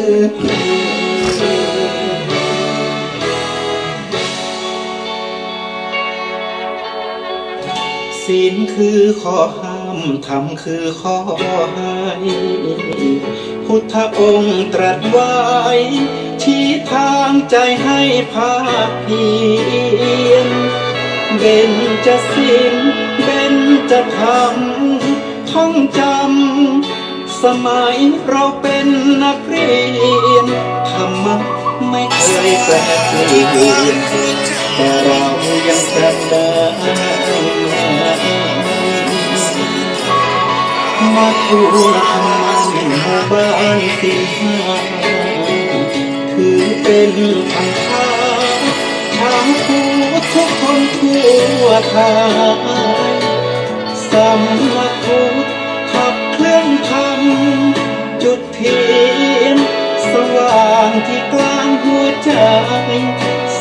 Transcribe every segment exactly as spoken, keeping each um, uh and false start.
ศีลคือข้อห้าม ธรรมคือข้อให้ พุทธองค์ตรัสไว้ ชี้ทางใจให้ภาคเพียร เบญจศีล เบญจธรรม ท่องจำ สมัยเราเป็นนักเรียน ธรรมะไม่เคยแปรเปลี่ยน แต่เรายังจำได้ มาทวงธรรมะหมู่บ้านศีลห้า ถือเป็นธรรมะ ทางพุทธทุกคนทั่วไทย สำนักพุทธขับเคลื่อนธรรม จุดเทียนสว่างที่กลางหัวใจ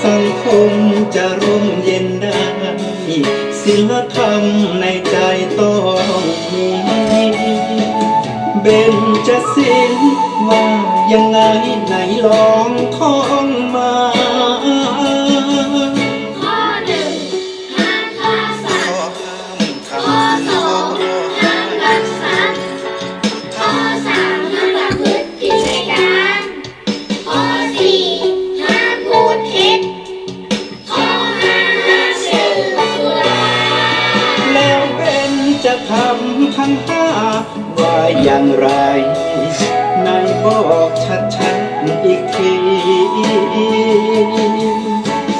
สังคมจะร่มเย็นได้ ศีลธรรมในใจต้องมี เบญจศีลว่ายังไง ไหนลองท่องมา ข้อหนึ่ง ห้ามฆ่าสัตว์ ข้อสอง ห้ามลักทรัพย์ ข้อสาม ห้ามประพฤติผิดในกาม ข้อสี่ ห้ามพูดเท็จ ข้อห้า ห้ามดื่มสุรา แล้วเบญจธรรมทั้งห้าว่าอย่างไร ไหนบอกชัดๆ อีกที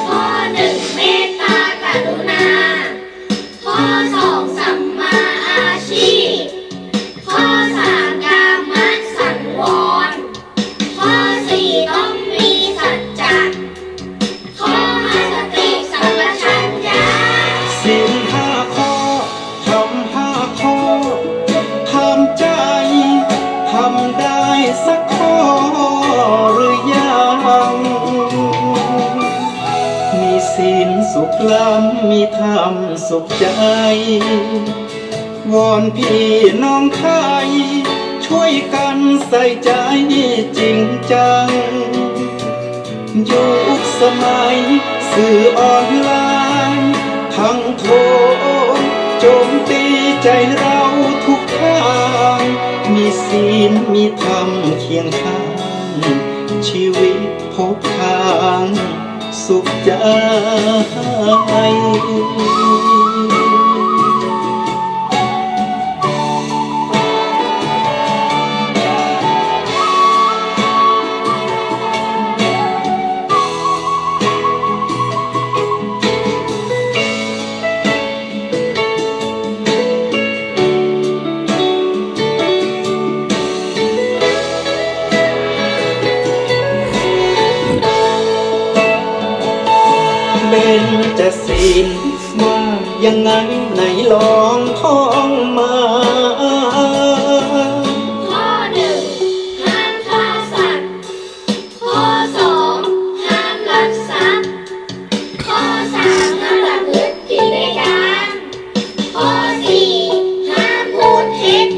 ข้อหนึ่ง เมตตากรุณา ข้อสอง สัมมาอาชีพ ข้อสาม กามสังวร ข้อสี่ ต้องมีสัจจะ ข้อห้า สติสัมปชัญญะ ศีลห้าข้อ ธรรมห้าข้อ ถามใจ ทำได้สักข้อหรือยัง มีศีลสุขล้ำ มีธรรมสุขใจ วอนพี่น้องไทย ช่วยกันใส่ใจจริงจัง ยุคสมัยสื่อออนไลน์ ทั้งโถมโจมตีใจเราทุกทาง มีศีลมีธรรมเคียงข้าง ชีวิตพบทางสุขใจ เบญจศีลว่ายังไง ไหนลองท่องมา ข้อหนึ่ง ห้ามฆ่าสัตว์ ข้อสอง ห้ามลักทรัพย์ ข้อสาม ห้ามประพฤติผิดในกาม ข้อสี่ ห้ามพูดเท็จ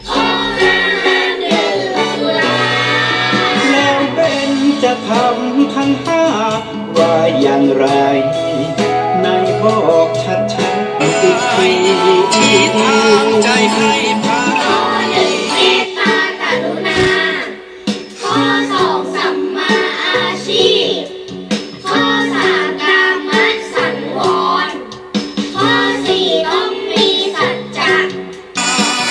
ข้อห้า ห้ามดื่มสุรา แล้วเบญจธรรมทั้งห้าว่าอย่างไร ไหนบอกชัดๆ อีกที ข้อหนึ่ง เมตตากรุณา ข้อสอง สัมมาอาชีพ ข้อสาม กามสังวร ข้อสี่ ต้องมีสัจจะ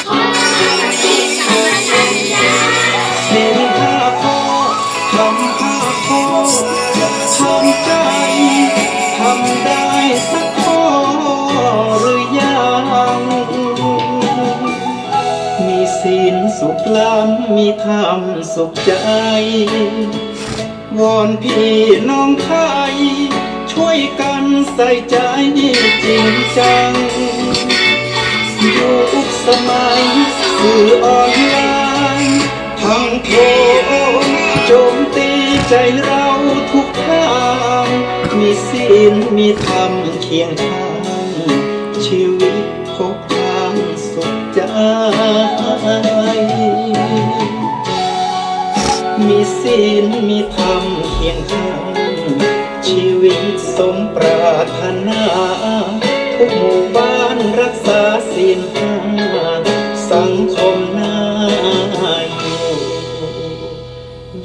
ข้อห้า สติสัมปชัญญะ ศีลห้าข้อ ธรรมห้าข้อ ถามใจ ทำได้สักข้อหรือยัง มีศีลสุขล้ำ มีธรรมสุขใจ วอนพี่น้องไทย ช่วยกันใส่ใจจริงจัง ยุคสมัยสื่อออนไลน์ ทั้งโถมโจมตีใจเราทุกทาง มีศีลมีธรรมเคียงข้าง ชีวิตพบทางสุขใจ เบ มีศีลมีธรรมเคียงข้าง ชีวิตสมปรารถนา ทุกหมู่บ้านรักษาศีลห้า สังคมน่าอยู่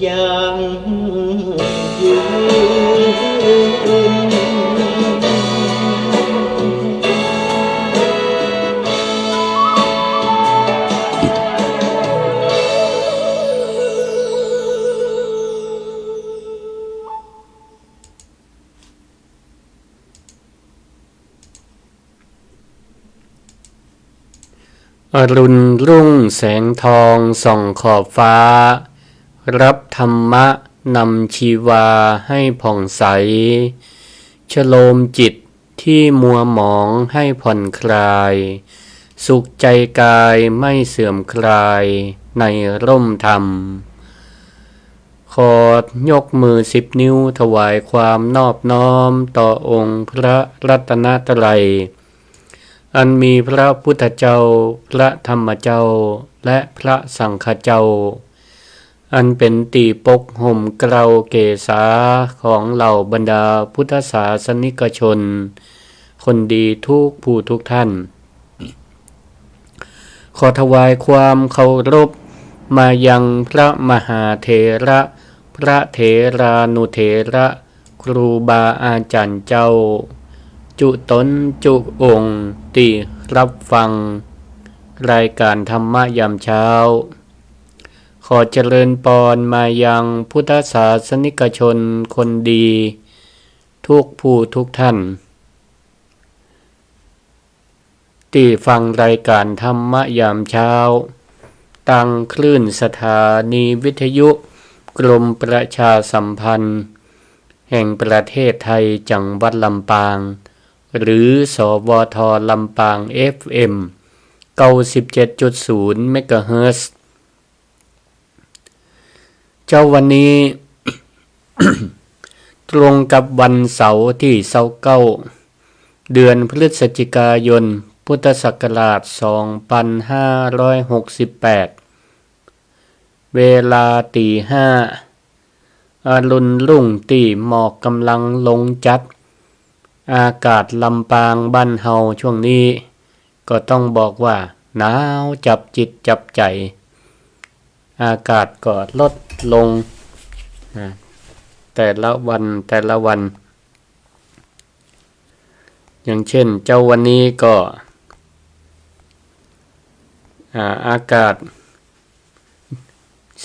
ยั่งยืน อรุณรุ่งแสงทองส่องขอบฟ้า รับธรรมะนำชีวาให้ผ่องใส ชโลมจิตที่มัวหมองให้ผ่อนคลาย สุขใจกายไม่เสื่อมคลายในร่มธรรม ขอยกมือสิบนิ้วถวายความนอบน้อมต่อองค์พระรัตนตรัย อันมีพระพุทธเจ้า พระธรรมเจ้า และพระสังฆเจ้า อันเป๋นตี้ปกห่มเกล้าเกศาของเหล่าบรรดาพุทธศาสนิกชน คนดีทุกผู้ทุกท่าน ขอถวายความเคารพมายังพระมหาเถระ พระเถรานุเถระ ครูบาอาจ๋ารย์เจ้า จุ๊ต๋นจุ๊องค์ตี้รับฟังรายการธรรมะยามเช้า ขอเจริญปอนมายังพุทธศาสนิกชนคนดีทุกผู้ทุกท่าน ตี้ฟังรายการธรรมะยามเช้า ตางคลื่นสถานีวิทยุกรมประชาสัมพันธ์แห่งประเทศไทย จังหวัดลำปาง หรือ สวท ลำปาง เอฟเอ็ม เก้าสิบเจ็ดจุดศูนย์ เมกะเฮิรตซ์ เจ๊าวันนี้ ตรงกับวันเสาร์ตี้ซาวเก้า เดือนพฤศจิกายน พุทธศักราชสองปันห้าร้อยหกสิบแปด เวลาตี๋ห้า อรุณรุ่งตี้หมอกก๋ำลังลงจัด อากาศลำปางบ้านเฮาช่วงนี้ ก็ต้องบอกว่าหนาวจับจิตจับใจ๋ อากาศก็ลดลงนะ แต่ละวันแต่ละวัน อย่างเช่นเจ๊าวันนี้ก็ อ่า อากาศ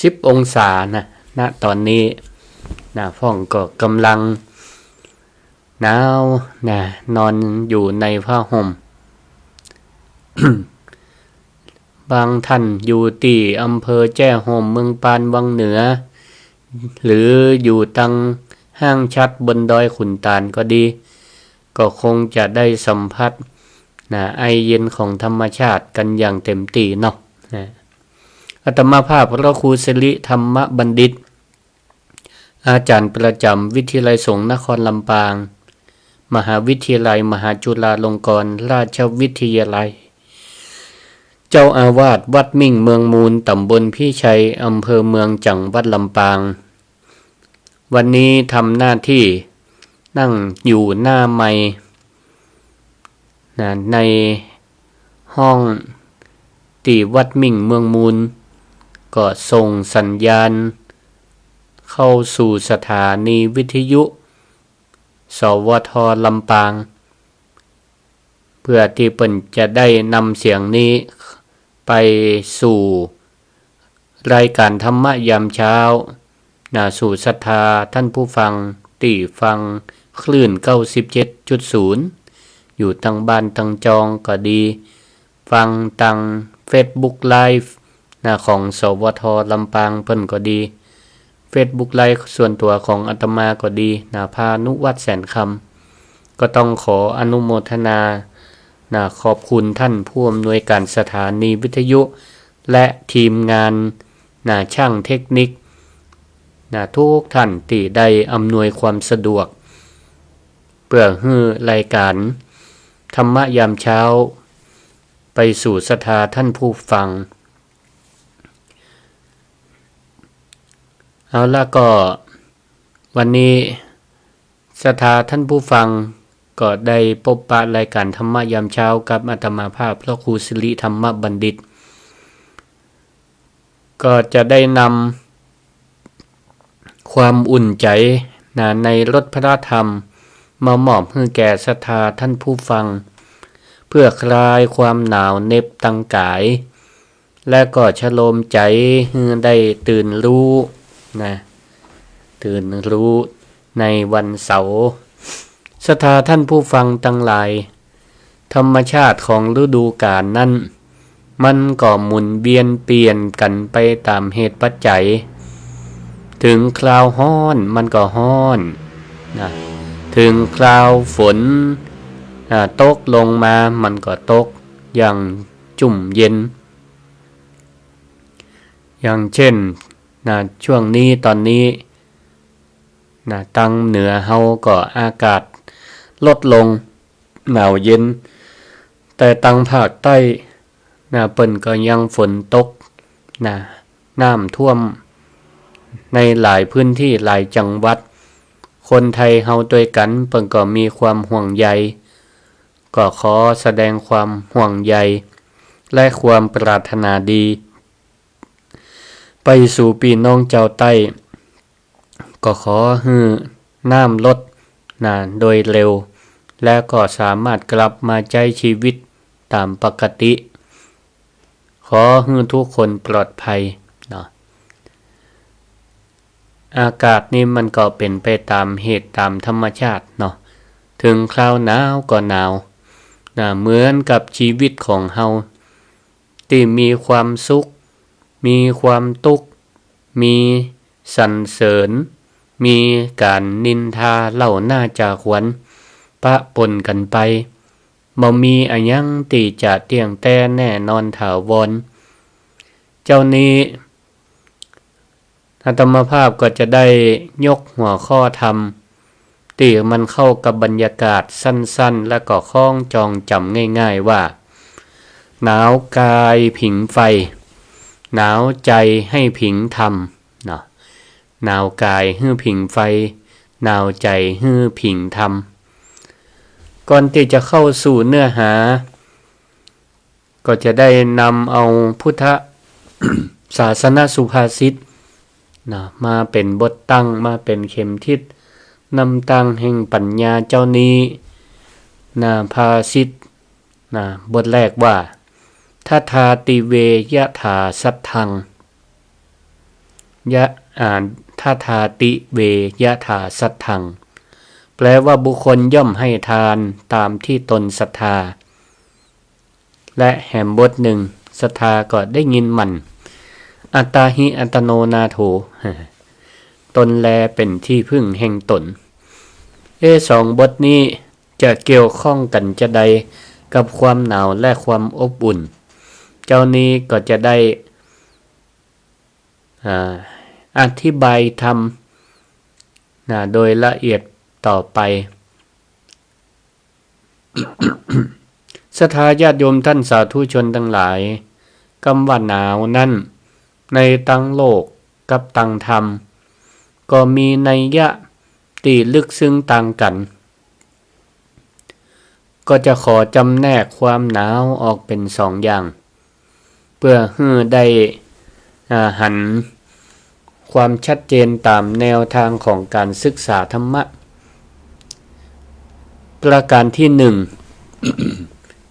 สิบองศานะ ณ ต๋อนนี้นะ พ่องก็ก๋ำลังหนาวนะ นอนอยู่ในผ้าห่ม บางท่านอยู่ตี้อำเภอแจ้ห่ม เมืองปานวังเหนือ หรืออยู่ตังห้างฉัตรบนดอยขุนตาลก็ดี ก็คงจะได้สัมผัสนะ ไอเย็นของธรรมชาติกันอย่างเต็มตี้เนาะนะ อาตมาภาพพระครูสิริธรรมบัณฑิต อาจ๋ารย์ประจ๋ำวิทยาลัยสงฆ์นครลำปาง มหาวิทยาลัยมหาจุฬาลงกรณราชวิทยาลัย เจ้าอาวาสวัดมิ่งเมืองมูล ต๋ำบลพิชัย อำเภอเมือง จังหวัดลำปาง วันนี้ทำหน้าตี้นั่งอยู่หน้าไมค์นะ ในห้องตี้วัดมิ่งเมืองมูล ก็ส่งสัญญาณเข้าสู่สถานีวิทยุ สวท ลำปาง เพื่อตี้เปิ้นจะได้นำเสียงนี้ไปสู่รายการธรรมะยามเช้านะ สู่ศรัทธาท่านผู้ฟังตี้ฟังคลื่นเก้าสิบเจ็ดจุดศูนย์ อยู่ตังบ้านตังจองก็ดี ฟังตังเฟซบุ๊กไลฟ์นะ ของ สวท ลำปางเปิ้นก็ดี เฟซบุ๊กไลฟ์ส่วนตั๋วของอาตมาก็ดีนะ พานุวัฒน์ แสนคำ ก็ต้องขออนุโมทนานะ ขอบคุณท่านผู้อำนวยการสถานีวิทยุ และทีมงานนะ ช่างเทคนิคนะ ทุกท่านตี้ได้อำนวยความสะดวก เพื่อหื้อรายการธรรมะยามเช้าไปสู่ศรัทธาท่านผู้ฟัง เอาละ ก็วันนี้ศรัทธาท่านผู้ฟังก็ได้ปะปะรายการธรรมะยามเช้ากับอาตมาภาพพระครูสิริธรรมบัณฑิต ก็จะได้นำความอุ่นใจ๋นะ ในรสพระธรรมมามอบหื้อแก่ศรัทธาท่านผู้ฟัง เพื่อคลายความหนาวเหน็บตางก๋าย และก็ชะโลมใจ๋หื้อได้ตื่นฮู้นะ ตื่นฮู้ในวันเสาร์ ศรัทธาท่านผู้ฟังตังหลาย ธรรมชาติของฤดูกาลนั้น มันก็หมุนเวียนเปลี่ยนกั๋นไปต๋ามเหตุปัจจัย เถิงคราวฮ้อนมันก็ฮ้อนนะ เถิงคราวฝนนะ ตกลงมามันก็ตกอย่างจุ่มเย็น อย่างเช่นนะ ช่วงนี้ต๋อนนี้นะ ตางเหนือเฮาก็อากาศลดลง หนาวเย็น แต่ตางภาคใต้นะ เปิ้นก็ยังฝนตกนะ น้ำท่วมในหลายพื้นที่หลายจังหวัด คนไทยเฮาตวยกั๋นเปิ้นก็มีความห่วงใย ก็ขอแสดงความห่วงใยและความปรารถนาดี ไปสู่ปี้น้องจาวใต้ ก็ขอหื้อน้ำลดนะโดยเร็ว และก็สามารถกลับมาใจ๊ชีวิตต๋ามปกติ ขอหื้อทุกคนปลอดภัยเนาะ อากาศนี่มันก็เป๋นไปต๋ามเหตุต๋ามธรรมชาติเนาะ เถิงคราวหนาวก็หนาวนะ เหมือนกับชีวิตของเฮา ตี้มีความสุข มีความตุ๊กข์ มีสรรเสริญ มีก๋านนินทาเล่าหน้าจาขวัญปะปนกั๋นไป บ่มีอะหยังตี้จะเตี้ยงแต๊แน่นอนถาวร เจ๊านี้ อาตมาภาพก็จะได้ยกหัวข้อธรรม ตี้มันเข้ากับบรรยากาศสั้นๆ และก็คล้องจองจ๋ำง่ายๆ ว่า หนาวกายผิงไฟ หนาวใจ๋หื้อผิงธรรมเนาะ หนาวกายหื้อผิงไฟ หนาวใจ๋หื้อผิงธรรม ก่อนตี้จะเข้าสู่เนื้อหา ก็จะได้นำเอาพุทธศาสนสุภาษิตนะ มาเป๋นบทตั้ง มาเป๋นเข็มทิศนำตางแห่งปัญญาเจ๊านี้นะ ภาษิตนะ บทแรกว่า ทัฏฐาติเว ยถาสัทธัง ยะ อ่า ทัฏฐาติเว ยถาสัทธัง แปลว่าบุคคลย่อมให้ทานตามที่ตนศรัทธา และแหมบทนึ่ง ศรัทธาก็ได้ยินหมั่น อัตตาหิ อัตตโน นาโถ ตนแลเป๋นที่พึ่งแห่งตน เอ๊ะ สองบทนี้จะเกี่ยวข้องกั๋นจาใดกับความหนาวและความอบอุ่น เจ๊านี้ก็จะได้ อ่า อธิบายธรรมนะ โดยละเอียดต่อไป ศรัทธาญาติโยมต้านสาธุชนตังหลาย กำว่าหนาวนั้น ในตังโลกกับตังธรรม ก็มีนัยยะตี้ลึกซึ้งต่างกั๋น ก็จะขอจำแนกความหนาวออกเป๋นสองอย่าง เปื้อหื้อได้ อ่า หันความชัดเจนต๋ามแนวตางของก๋านศึกษาธรรมะ ประก๋านตี้นึ่ง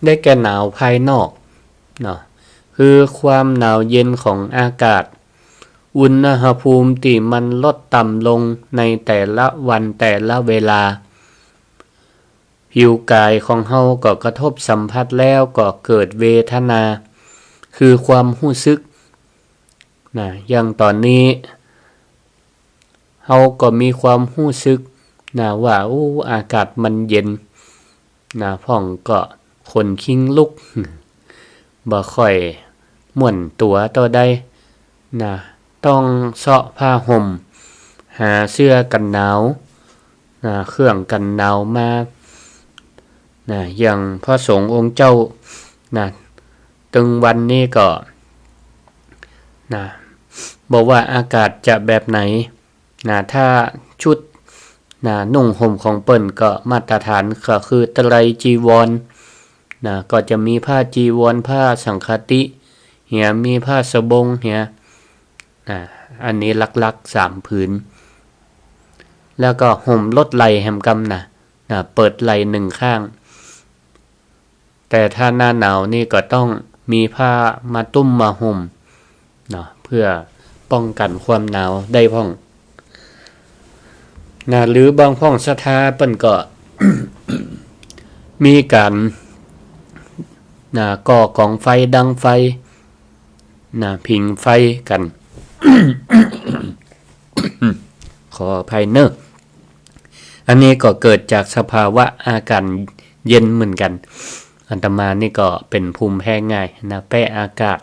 ได้แก่หนาวภายนอกเนาะ คือความหนาวเย็นของอากาศ อุณหภูมิตี้มันลดต่ำลงในแต่ละวันแต่ละเวลา ผิวก๋ายของเฮาก็กระทบสัมผัสแล้วก็เกิดเวทนา คือความฮู้สึกนะ อย่างต๋อนนี้ เฮาก็มีความฮู้สึกนะว่า โอ้ อากาศมันเย็นนะ พ่องก็ขนคิงลุก บ่ค่อยม่วนตั๋วเต้าใดนะ ต้องเซาะผ้าห่ม หาเสื้อกั๋นหนาวนะ เครื่องกั๋นหนาวมานะ อย่างพระสงฆ์องค์เจ้านะ ตึงวันนี้ก็นะ บ่ว่าอากาศจะแบบไหน นะ ถ้าชุด นะ นุ่งห่มของเปิ้นก็มาตรฐานก็คือไตรจีวร นะ ก็จะมีผ้าจีวร ผ้าสังฆาติ เหีย มีผ้าสบง เหีย นะ อันนี้หลักๆ สามผืน แล้วก็ห่มลดไหล่แหมกำนะ นะ เปิดไหล่หนึ่งข้าง แต่ถ้าหน้าหนาวนี่ก็ต้องมีผ้ามาตุ้มมาห่มเนาะ เพื่อป้องกันความหนาวได้พ่อง นะ หรือบางพ่องศรัทธาเปิ้นก็ มีก๋าน นะ ก่อกองไฟ ดังไฟ นะ ผิงไฟกั๋น ขออภัยเน่อ อันนี้ก็เกิดจากสภาวะอากาศเย็นเหมือนกั๋น อาตมานี่ก็เป๋นภูมิแพ้ง่ายนะ แพ้อากาศ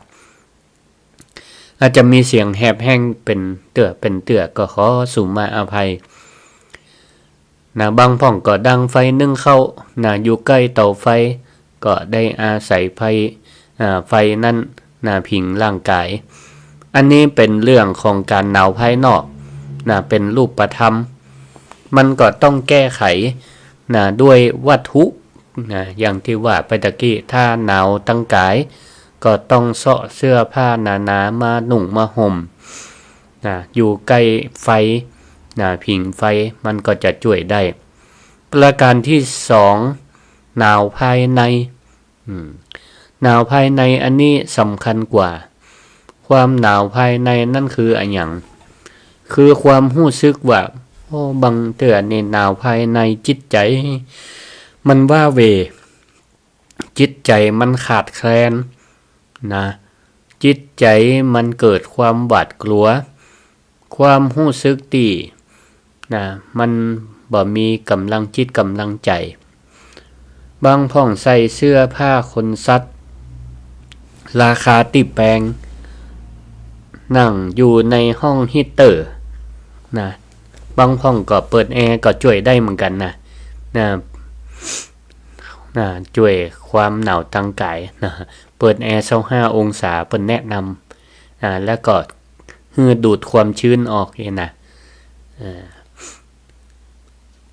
อาจจะมีเสียงแหบแห้งเป๋นเตื้อเป๋นเตื้อ ก็ขอสุมาอภัย นะ บางพ่องก็ดังไฟนึ่งข้าว นะ อยู่ใก้เตาไฟ ก็ได้อาศัยไฟ อ่า ไฟนั้น นะ ผิงร่างก๋าย อันนี้เป๋นเรื่องของก๋านหนาวภายนอก นะ เป๋นรูปธรรม มันก็ต้องแก้ไข นะ ด้วยวัตถุ นะ อย่างตี้ว่าไปตะกี้ ถ้าหนาวตังก๋าย ก็ต้องเซาะเสื้อผ้าหนาๆ มานุ่งมาห่ม นะ อยู่ใก้ไฟ นะ ผิงไฟ มันก็จะจ้วยได้ ประก๋านตี้สอง หนาวภายใน อืม หนาวภายในอันนี้สำคัญกว่า ความหนาวภายในนั้นคืออะหยัง คือความฮู้สึกว่า โอ้ บางเตื้อนี่หนาวภายใน จิตใจ๋มันว้าเหว่ จิตใจ๋มันขาดแคลน นะ จิตใจ๋มันเกิดความหวาดกลัว ความฮู้สึกตี้ นะ มันบ่มีก๋ำลังจิตก๋ำลังใจ๋ บางพ่องใส่เสื้อผ้าขนสัตว์ ราคาตี้แปง นั่งอยู่ในห้องฮีตเตอร์ นะ บางพ่องก็เปิดแอร์ก็จ้วยได้เหมือนกั๋นนะ นะ นะ จ้วยความหนาวตังก๋ายนะ เปิดแอร์ซาวห้าองศา เปิ้นแนะนำ อ่า แล้วก็หื้อดูดความชื้นออกนี่นะ อ่า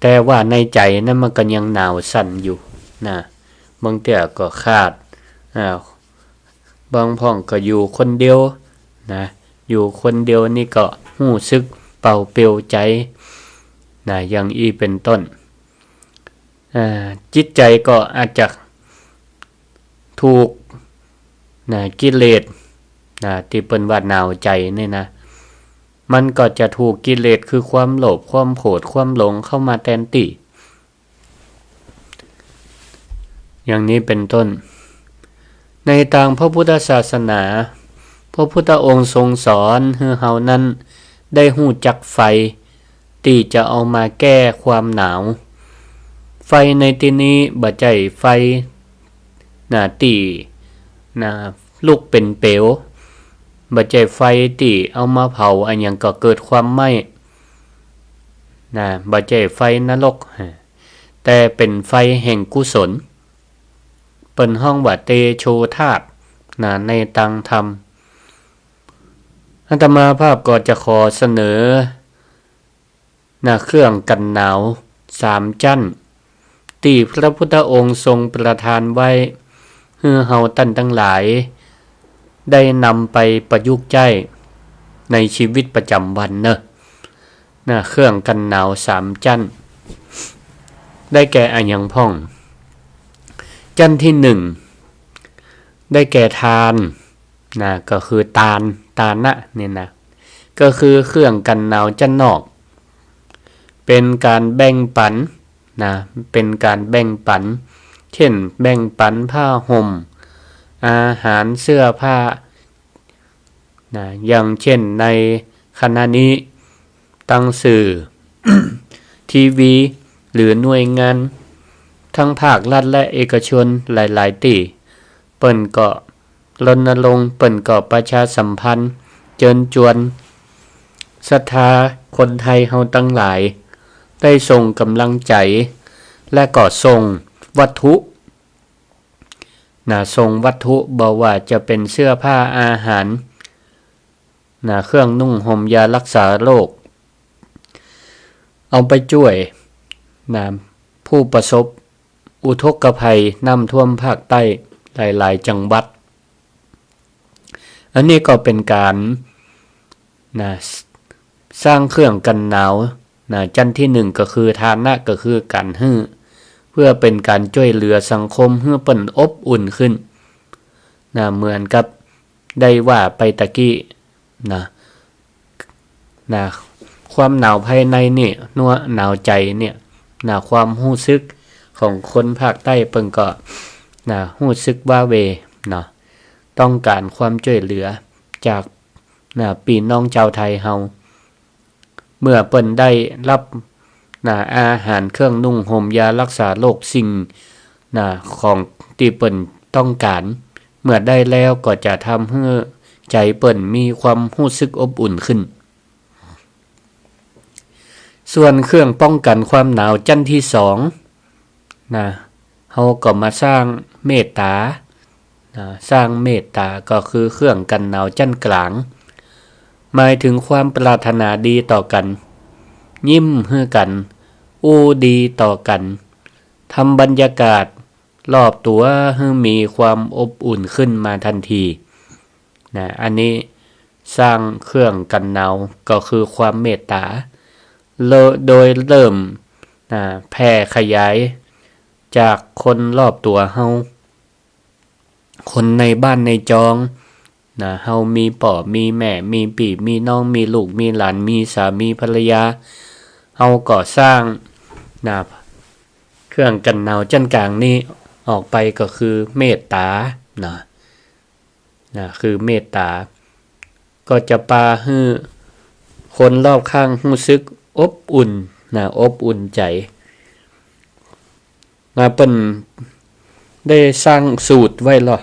แต่ว่าในใจ๋นั้นมันก็ยังหนาวสั่นอยู่นะ บางเตื้อก็ขาด อ่า บางพ่องก็อยู่คนเดียวนะ อยู่คนเดียวนี่ก็ฮู้สึกเปล่าเปลี่ยวใจ๋นะ อย่างอี้เป๋นต้น อ่า จิตใจ๋ก็อาจจะถูก นะ กิเลส นะ ตี้เปิ้นว่าหนาวใจ๋นี่นะ มันก็จะถูกกิเลสคือความโลภ ความโผด ความหลงเข้ามาแตนตี้ อย่างนี้เป๋นต้น ในตางพระพุทธศาสนา พระพุทธองค์ทรงสอนหื้อเฮานั้นได้ฮู้จักไฟ ตี้จะเอามาแก้ความหนาว ไฟในตี้นี้บ่ใจ้ไฟ นะ ตี้ นะ ลุกเป๋นเปลว บ่ใจ้ไฟตี้เอามาเผาอะหยังก็เกิดความไหม้ นะ บ่ใจ้ไฟนรก แต่เป๋นไฟแห่งกุศล เปิ้นฮ้องว่าเตโชธาตุ นะ ในตางธรรม อาตมาภาพก็จะขอเสนอ นะ เครื่องกั๋นหนาวสามจั้น ตี้พระพุทธองค์ทรงประทานไว้ หื้อเฮาต้านตังหลาย ได้นำไปประยุกต์ใจ๊ในชีวิตประจ๋ำวันเนาะ นะ เครื่องกั๋นหนาวสามจั้น ได้แก่อะหยังพ่อง จั้นตี้หนึ่ง ได้แก่ทาน นะ ก็คือตาน ตานะ เนี่ยนะ ก็คือเครื่องกั๋นหนาวจั้นนอก เป๋นก๋านแบ่งปั๋น นะ เป๋นก๋านแบ่งปั๋น เช่น แบ่งปั๋นผ้าห่ม อาหาร เสื้อผ้า นะ อย่างเช่นในขณะนี้ ตางสื่อ ทีวี หรือหน่วยงาน ทั้งภาครัฐและเอกชนหลายๆ ตี้ เปิ้นก็รณรงค์ เปิ้นก็ประชาสัมพันธ์ เจิญจวน ศรัทธาคนไทยเฮาตังหลาย ได้ส่งก๋ำลังใจ๋ และก็ส่งวัตถุ นะ ส่งวัตถุ บ่ว่าจะเป๋นเสื้อผ้า อาหาร นะ เครื่องนุ่งห่มยารักษาโรค เอาไปจ้วย นะ ผู้ประสบอุทกภัยน้ำท่วมภาคใต้หลายๆ จังหวัด อันนี้ก็เป๋นก๋าน นะ ส- สร้างเครื่องกั๋นหนาว นะ จั้นตี้นึ่งก็คือทานะ ก็คือก๋านหื้อ เปื้อเป๋นก๋านจ้วยเหลือสังคมหื้อเปิ้นอบอุ่นขึ้น นะ เหมือนกับได้ว่าไปตะกี้ นะ นะ ความหนาวภายในนี่ หนาว หนาวใจ๋เนี่ย นะ ความฮู้สึกของคนภาคใต้เปิ้นก็ นะ ฮู้สึกว้าเหว่ เนาะ ต้องก๋านความจ้วยเหลือจาก นะ ปี้น้องจาวไทยเฮา เมื่อเปิ้นได้ฮับ นะ อาหาร เครื่องนุ่งห่ม ยารักษาโรค สิ่ง นะ ของตี้เปิ้นต้องก๋าน เมื่อได้แล้วก็จะทำหื้อใจ๋เปิ้นมีความฮู้สึกอบอุ่นขึ้น ส่วนเครื่องป้องกั๋นความหนาวจั้นตี้สอง นะ เฮาก็มาสร้างเมตต๋า นะ สร้างเมตต๋าก็คือเครื่องกั๋นหนาวจั้นก๋าง หมายเถิงความปรารถนาดีต่อกั๋น ยิ้มหื้อกั๋น อู้ดีต่อกั๋น ทำบรรยากาศรอบตั๋วหื้อมีความอบอุ่นขึ้นมาทันที นะ อันนี้สร้างเครื่องกั๋นหนาวก็คือความเมตต๋า โดยเริ่ม นะ แผ่ขยายจากคนรอบตั๋วเฮา คนในบ้านในจอง นะ เฮามีป้อมีแม่ มีปี้มีน้อง มีลูกมีหลาน มีสามีภรรยา เฮาก็สร้าง นะ เครื่องกั๋นหนาวจั้นก๋างนี้ออกไปก็คือเมตต๋า นะ นะ คือเมตต๋า ก็จะปาหื้อคนรอบข้างฮู้สึกอบอุ่น นะ อบอุ่นใจ๋ นะ เปิ้นได้สร้างสูตรไว้ลอ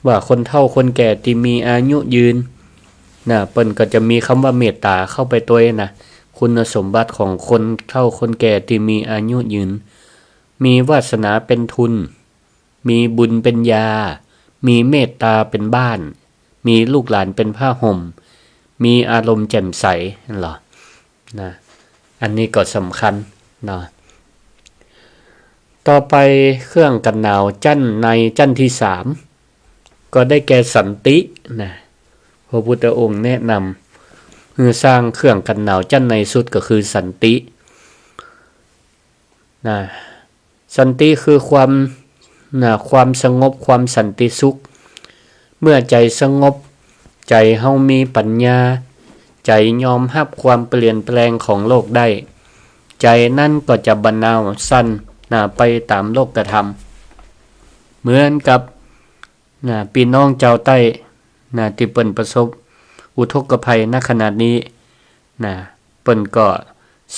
ว่าคนเฒ่าคนแก่ตี้มีอายุยืน นะ เปิ้นก็จะมีกำว่าเมตต๋าเข้าไปตวยนะ คุณสมบัติของคนเฒ่าคนแก่ตี้มีอายุยืน มีวาสนาเป๋นทุน มีบุญเป๋นยา มีเมตต๋าเป๋นบ้าน มีลูกหลานเป๋นผ้าห่ม มีอารมณ์แจ่มใส นั่นลอ นะ อันนี้ก็สำคัญ เนาะ ต่อไปเครื่องกั๋นหนาวจั้นในจั้นตี้สาม ก็ได้แก่สันติ นะ พระพุทธองค์แนะนำหื้อสร้างเครื่องกั๋นหนาวจั้นในสุดก็คือสันติ นะ สันติคือความ นะ ความสงบ ความสันติสุข เมื่อใจ๋สงบ ใจ๋เฮามีปั๋ญญา ใจ๋ยอมฮับความเปลี่ยนแปลงของโลกได้ ใจ๋นั้นก็จะบ่หนาวสั่น นะ ไปต๋ามโลกธรรม เหมือนกับ นะ ปี้น้องจาวใต้ นะ ตี้เปิ้นประสบอุทกภัย ณ ขณะนี้ นะ เปิ้นก็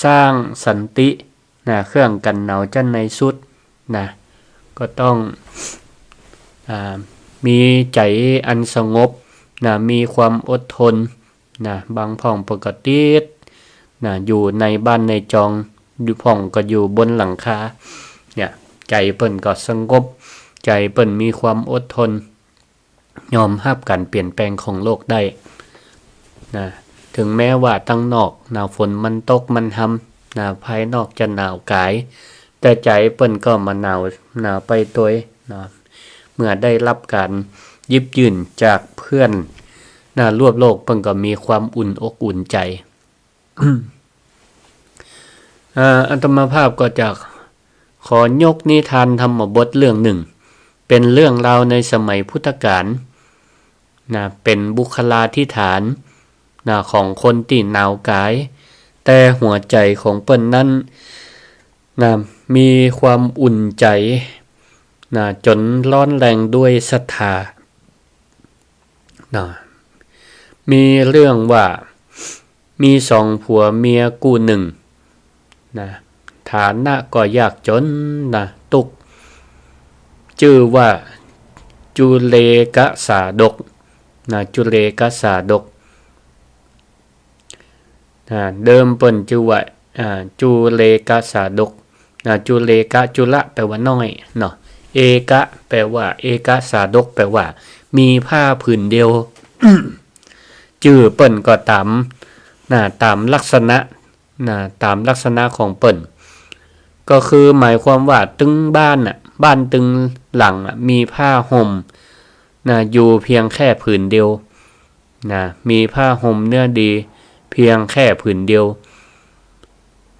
สร้างสันติ นะ เครื่องกั๋นหนาวจั้นในสุด นะ ก็ต้อง อ่า มีใจ๋อันสงบ นะ มีความอดทน นะ บางพ่องเปิ้นก็ติด นะ อยู่ในบ้านในจอง อยู่พ่องก็อยู่บนหลังคา เนี่ย ใจ๋เปิ้นก็สงบ ใจ๋เปิ้นมีความอดทน ยอมฮับก๋านเปลี่ยนแปลงของโลกได้ นะ เถิงแม้ว่าตังนอก นะ ฝนมันตกมันฮำ นะ ภายนอกจะหนาวก๋าย แต่ใจ๋เปิ้นก็บ่หนาว หนาวไปตวย นะ เมื่อได้ฮับก๋านหยิบยื่นจากเปื้อน นะ ร่วมโลก เปิ้นก็มีความอุ่นอกอุ่นใจ๋ อ่า อาตมาภาพก็จะขอยกนิทานธรรมบทเรื่องนึ่ง เป๋นเรื่องราวในสมัยพุทธกาล นะ เป๋นบุคลาธิฐาน นะ ของคนตี้หนาวก๋าย แต่หัวใจ๋ของเปิ้นนั้น นะ มีความอุ่นใจ๋ นะ จ๋นร้อนแรงด้วยศรัทธา นะ มีเรื่องว่า มีสองผัวเมียกู้นึ่ง นะ ฐานะก็ยากจ๋น นะ ตุ๊ก จื้อว่า จุเลกสาดก นะ จุเลกสาดก อ่า เดิมเปิ้นจื้อว่า อ่า จุเลกสาดก อ่า จุเลกะ จุละ แปลว่าน้อย เนาะ เอกะ แปลว่า เอกสาดก แปลว่า มีผ้าผืนเดียว จื้อเปิ้นก็ต๋าม นะ ต๋ามลักษณะ นะ ต๋ามลักษณะของเปิ้น ก็คือหมายความว่าตึงบ้านน่ะ บ้านตึงหลังอะ มีผ้าห่ม นะ อยู่เพียงแค่ผืนเดียว นะ มีผ้าห่มเนื้อดีเพียงแค่ผืนเดียว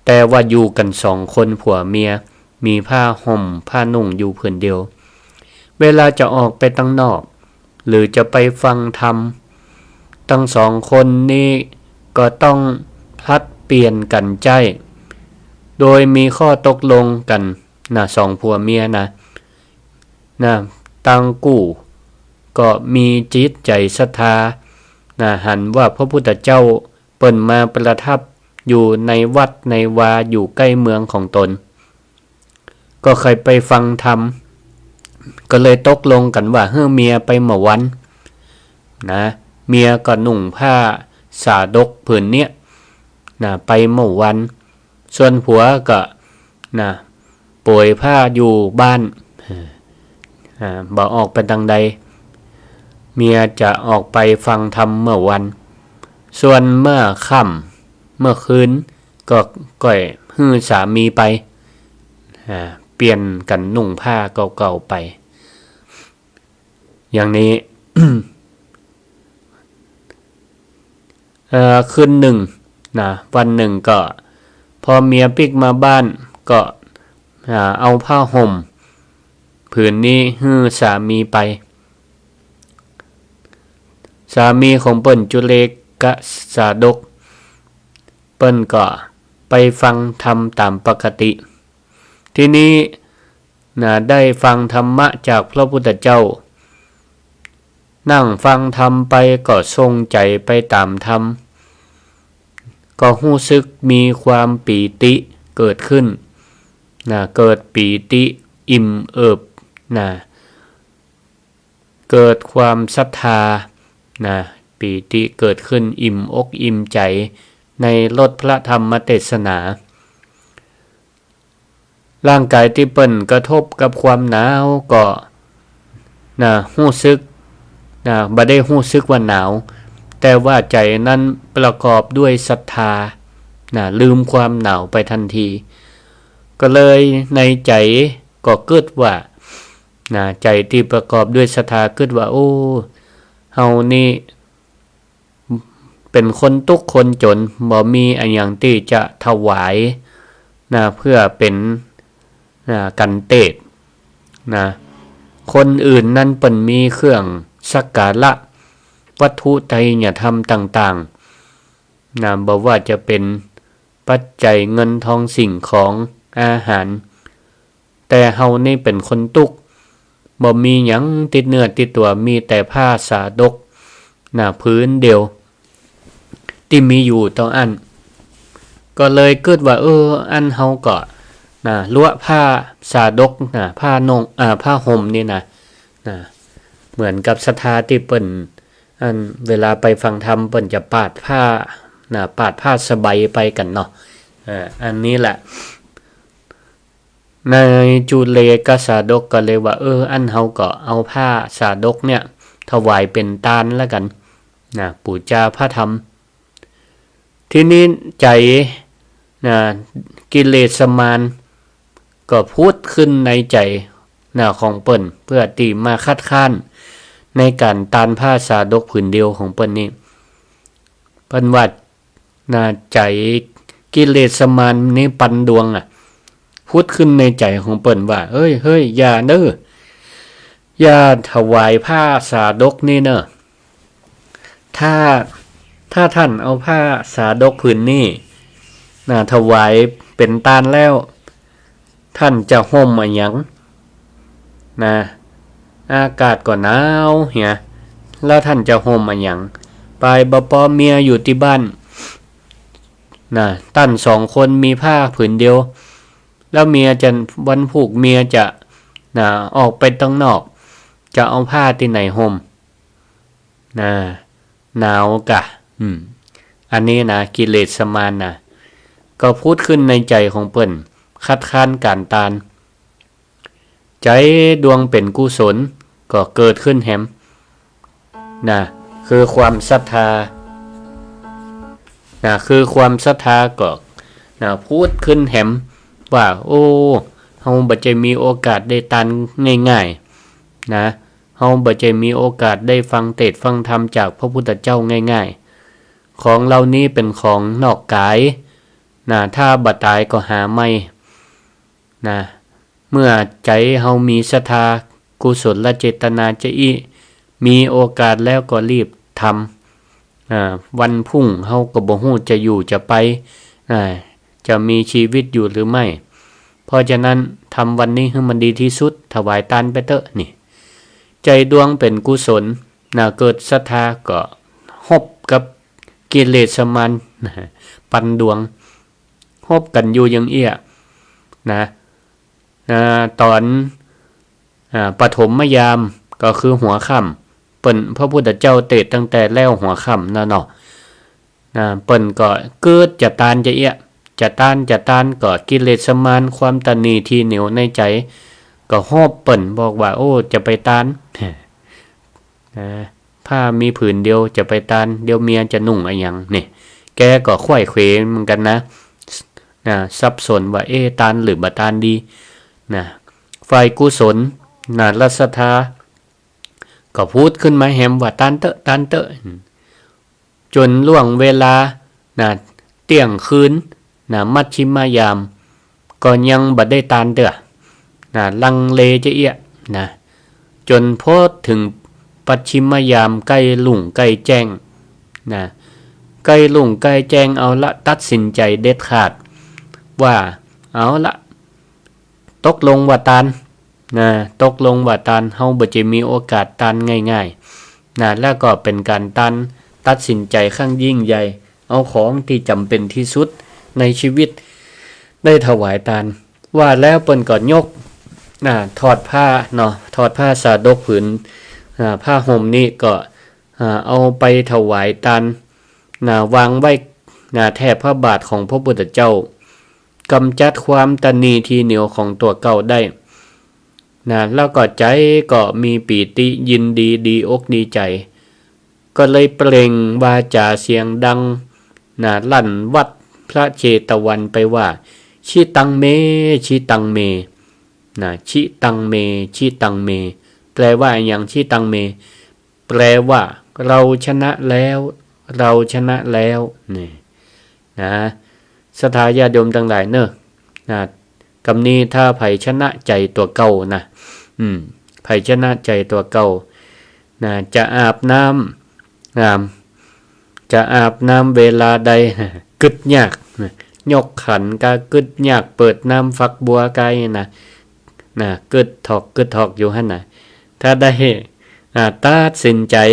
แต่ว่าอยู่กั๋นสองคนผัวเมีย มีผ้าห่มผ้านุ่งอยู่ผืนเดียว เวลาจะออกไปตังนอก หรือจะไปฟังธรรม ตังสองคนนี้ก็ต้องผลัดเปลี่ยนกั๋นใจ๊ โดยมีข้อตกลงกั๋นนะ สองผัวเมียนะ นะ ตังกู้ก็มีจิตใจ๋ศรัทธา นะ หันว่าพระพุทธเจ้าเปิ้นมาประทับอยู่ในวัดในวาอยู่ใก้เมืองของตน ก็ใค่ไปฟังธรรม ก็เลยตกลงกั๋นว่าหื้อเมียไปเมื่อวัน นะ เมียก็นุ่งผ้าสาดกผืนเนี้ย นะ ไปเมื่อวัน ส่วนผัวก็ นะ โป๋ยผ้าอยู่บ้าน อ่า บ่ออกไปตังใด เมียจะออกไปฟังธรรมเมื่อวัน ส่วนเมื่อค่ำเมื่อคืน ก็ก้อยหื้อสามีไป อ่า เปลี่ยนกั๋นนุ่งผ้าเก่าๆ ไป อย่างนี้ เอ่อ คืนนึ่งนะ วันนึ่งก็ พอเมียปิ๊กมาบ้าน ก็ อ่า เอาผ้าห่มผืนนี้หื้อสามีไป สามีของเปิ้นจุเลกสาดก เปิ้นก็ไปฟังธรรมต๋ามปกติ ทีนี้ นะ ได้ฟังธรรมะจากพระพุทธเจ้า นั่งฟังธรรมไปก็ส่งใจ๋ไปต๋ามธรรม ก็ฮู้สึกมีความปีติเกิดขึ้น นะ เกิดปีติอิ่มเอิบ นะ เกิดความศรัทธา นะ ปีติเกิดขึ้นอิ่มอกอิ่มใจ๋ในรสพระธรรมเตสนา ร่างก๋ายตี้เปิ้นกระทบกับความหนาวก็ นะ ฮู้สึก นะ บ่ได้ฮู้สึกว่าหนาว แต่ว่าใจ๋นั้นประกอบด้วยศรัทธา นะ ลืมความหนาวไปทันที ก็เลยในใจ๋ก็กึ๊ดว่า นะ ใจ๋ตี้ประกอบด้วยศรัทธากึ๊ดว่า โอ้ เฮานี่ เป๋นคนตุ๊กข์คนจ๋น บ่มีอะหยังตี้จะถวาย นะ เปื้อเป๋น นะ กัณฑ์เตศน์ นะ คนอื่นนั้นเปิ้นมีเครื่องสักการะ วัตถุไตรยธรรมต่างๆ นะ บ่ว่าจะเป๋นปัจจัยเงินทองสิ่งของอาหาร แต่เฮานี่เป๋นคนตุ๊กข์ บ่มีหยังติดเนื้อติดตั๋ว มีแต่ผ้าสาดก นะ ผืนเดียว ตี้มีอยู่เต้าอั้น ก็เลยกึ๊ดว่า เออ อั้นเฮาก็ นะ ลัวะผ้าสาดก นะ ผ้านุ่ง อ่า ผ้าห่มนี่นะ นะ เหมือนกับศรัทธาตี้เปิ้น อันเวลาไปฟังธรรมเปิ้นจะปาดผ้า นะ ปาดผ้าสบายไปกั๋นเนาะ เออ อันนี้แหละ นายจุเลกสาดกก็เลยว่า เออ อั้นเฮาก็เอาผ้าสาดกเนี่ยถวายเป๋นตานละกั๋น นะ ปู๋จาพระธรรม ทีนี้ใจ๋ นะ กิเลสมารก็ผุดขึ้นในใจ๋ นะ ของเปิ้น เปื้อตี้มาคัดค้านในก๋านตานผ้าสาดกผืนเดียวของเปิ้นนี่ เปิ้นว่า นะ ใจ๋กิเลสมารนี่ปันดวงอะ ผุดขึ้นในใจ๋ของเปิ้นว่า เฮ้ย เฮ้ย อย่าเน้อ อย่าถวายผ้าสาดกนี่เน้อ ถ้า ถ้าท่านเอาผ้าสาดกผืนนี้ นะ ถวายเป๋นตานแล้ว ท่านจะห่มอะหยัง นะ อากาศก็หนาวเหีย แล้วท่านจะห่มอะหยัง ปายบ่ปอเมียอยู่ตี้บ้าน นะ ต้านสองคนมีผ้าผืนเดียว แล้วเมียจะ วันพูกเมียจะ นะ ออกไปตังนอก จะเอาผ้าตี้ไหนห่ม นะ หนาวกะ อืม อันนี้นะ กิเลสมารนะ ก็ผุดขึ้นในใจ๋ของเปิ้น คัดค้านก๋านตาน ใจ๋ดวงเป๋นกุศลก็เกิดขึ้นแหม นะ คือความศรัทธา นะ คือความศรัทธาก็ นะ พูดขึ้นแหมว่า โอ้ เฮาบ่ใจ้มีโอกาสได้ตานง่ายๆ นะ เฮาบ่ใจ้มีโอกาสได้ฟังเตสน์ฟังธรรมจากพระพุทธเจ้าง่ายๆ ของเหล่านี้เป๋นของนอกก๋าย นะ ถ้าบ่ต๋ายก็หาใหม่ นะ เมื่อใจ๋เฮามีศรัทธากุศลเจตนาจะอี้ มีโอกาสแล้วก็รีบทำ อ่า วันพรุ่งเฮาก็บ่ฮู้จะอยู่จะไป อ่า จะมีชีวิตอยู่หรือไม่ เพราะฉะนั้นทำวันนี้หื้อมันดีตี้สุด ถวายตานไปเต๊อะนี่ ใจ๋ดวงเป๋นกุศล นะ เกิดศรัทธาก็ฮบกับกิเลสมาร นะ ปันดวง ฮบกั๋นอยู่อย่างเอี้ย นะ นะ ต๋อน อ่า ปฐมยามก็คือหัวค่ำ เปิ้น พระพุทธเจ้าเตสน์ตั้งแต่แล้วหัวค่ำนั่นเนาะ นะ เปิ้นก็กึ๊ดจะตานจะเอี้ย จะตานจะตาน ก็กิเลสมาร ความตระหนี่ที่เหนียวในใจ๋ ก็ฮบเปิ้นบอกว่า โอ้ จะไปตาน นะ ผ้ามีผืนเดียวจะไปตาน เดี๋ยวเมียจะนุ่งอะหยังนี่ แกก็ไขว้เขวเหมือนกั๋นนะ นะ สับสนว่า เอ๊ะ ตานหรือบ่ตานดี นะ ฝ่ายกุศล นะ ศรัทธา ก็พูดขึ้นมาแหมว่า ตานเต๊อะ ตานเต๊อะ จ๋นล่วงเวลา นะ เตี้ยงคืน นะ มัชฌิมยาม ก็ยังบ่ได้ตานเตื้อ นะ ลังเลจะเอี้ย นะ จ๋นพอเถิงปัชฌิมยาม ใก้รุ่งใก้แจ้ง นะ ใก้รุ่งใก้แจ้ง เอาละ ตัดสินใจ๋เด็ดขาดว่า เอาละ ตกลงว่าตาน นะ ตกลงว่าตาน เฮาบ่จะมีโอกาสตานง่ายๆ นะ แล้วก็เป๋นก๋านตานตัดสินใจ๋ครั้งยิ่งใหญ่ เอาของตี้จ๋ำเป๋นตี้สุดในชีวิตได้ถวายตาน ว่าแล้วเปิ้นก็ยก นะ ถอดผ้าเนาะ ถอดผ้าสาดกผืน อ่า ผ้าห่มนี้ก็ อ่า เอาไปถวายตาน นะ วางไว้ นะ แท่พระบาทของพระพุทธเจ้า ก๋ำจัดความตระหนี่ที่เหนียวของตั๋วเก่าได้ นะ แล้วก็ใจ๋ก็มีปีติยินดี ดีอกดีใจ๋ ก็เลยเปล่งวาจาเสียงดัง นะ ลั่นวัดพระเจตวันไปว่า ชิตังเม ชิตังเม นะ ชิตังเม ชิตังเม แปลว่าอะหยัง ชิตังเม แปลว่า เราชนะแล้ว เราชนะแล้ว นี่ นะ ศรัทธาญาติโยมตังหลายเน่อ นะ กำนี้ถ้าใผชนะใจ๋ตั๋วเก่านะ อืม ใผชนะใจ๋ตั๋วเก่า นะ จะอาบน้ำ อ่า จะอาบน้ำเวลาใด กึ๊ดยาก ยกขันก็กึ๊ดยาก เปิดน้ำฝักบัวก็นะ นะ กึ๊ดถอก กึ๊ดถอกอยู่หั้นนะ ถ้าได้ อ่า ตัดสินใจ๋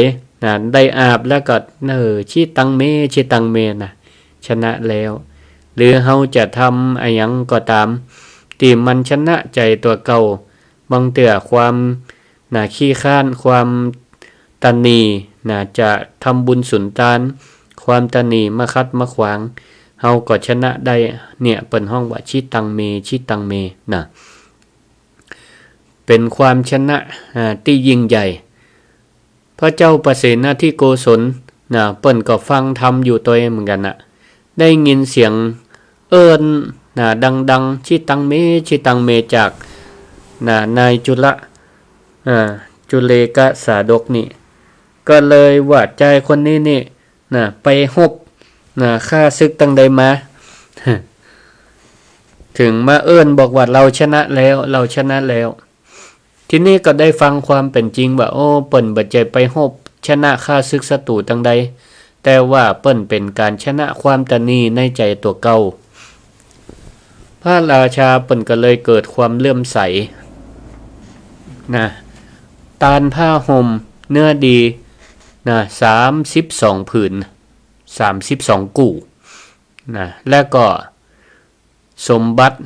นะ ได้อาบแล้วก็ เออ ชิตังเม ชิตังเม นะ ชนะแล้ว หรือเฮาจะทำอะหยังก็ต๋าม ตี้มันชนะใจ๋ตั๋วเก่า บางเตื้อความ นะ ขี้คร้าน ความตระหนี่ นะ จะทำบุญสุนตาน ความตระหนี่มาขัดมาขวาง เฮาก็ชนะได้ เนี่ย เปิ้นฮ้องว่า ชิตังเม ชิตังเม นะ เป๋นความชนะ อ่า ตี้ยิ่งใหญ่ พระเจ้าปเสนทิโกศล นะ เปิ้นก็ฟังธรรมอยู่ตวยเหมือนกั๋นนะ ได้ยินเสียงเอิ้น นะ ดังๆ ชิตังเม ชิตังเม จาก นะ นายจุล อ่า จุเลกสาดกนี่ ก็เลยว่า จายคนนี้นี่ นะ ไปฮบ นะ ข้าศึกตังใดมา เถิงมาเอิ้นบอกว่า เราชนะแล้ว เราชนะแล้ว ทีนี้ก็ได้ฟังความเป๋นจริงว่า โอ้ เปิ้นบ่ใจ้ไปฮบชนะข้าศึกศัตรูตังใด แต่ว่าเปิ้นเป๋นก๋านชนะความตระหนี่ในใจ๋ตั๋วเก่า พระราชาเปิ้นก็เลยเกิดความเลื่อมใส นะ ตานผ้าห่มเนื้อดี นะ สามสิบสองผืน สามสิบสองกู้ นะ และก็สมบัติ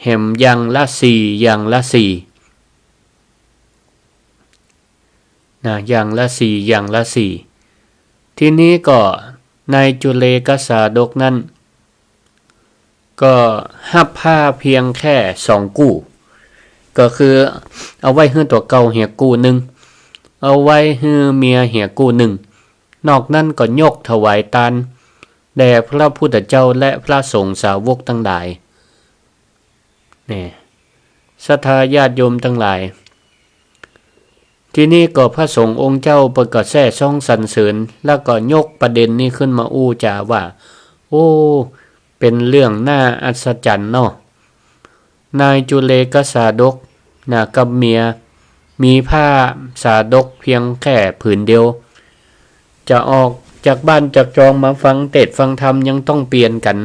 แหมอย่างละสี่ อย่างละสี่ นะ อย่างละสี่ อย่างละสี่ ทีนี้ก็นายจุเลกสาดกนั้น ก็ฮับผ้าเพียงแค่สองกู้ ก็คือเอาไว้หื้อตั๋วเก่าเหียกู้นึ่ง เอาไว้หื้อเมียเหียกู้นึ่ง นอกนั้นก็ยกถวายตาน แด่พระพุทธเจ้าและพระสงฆ์สาวกตังหลาย เนี่ย ศรัทธาญาติโยมตังหลาย ทีนี้ก็พระสงฆ์องค์เจ้าเปิ้นก็แซ่ซ้องสรรเสริญ แล้วก็ยกประเด็นนี้ขึ้นมาอู้จ๋าว่า โอ้ เป๋นเรื่องน่าอัศจรรย์เนาะ นายจุเลกสาดกนะ กับเมีย มีผ้าสาดกเพียงแค่ผืนเดียว จะออกจากบ้านจากจองมาฟังเตสน์ฟังธรรมยังต้องเปลี่ยนกั๋น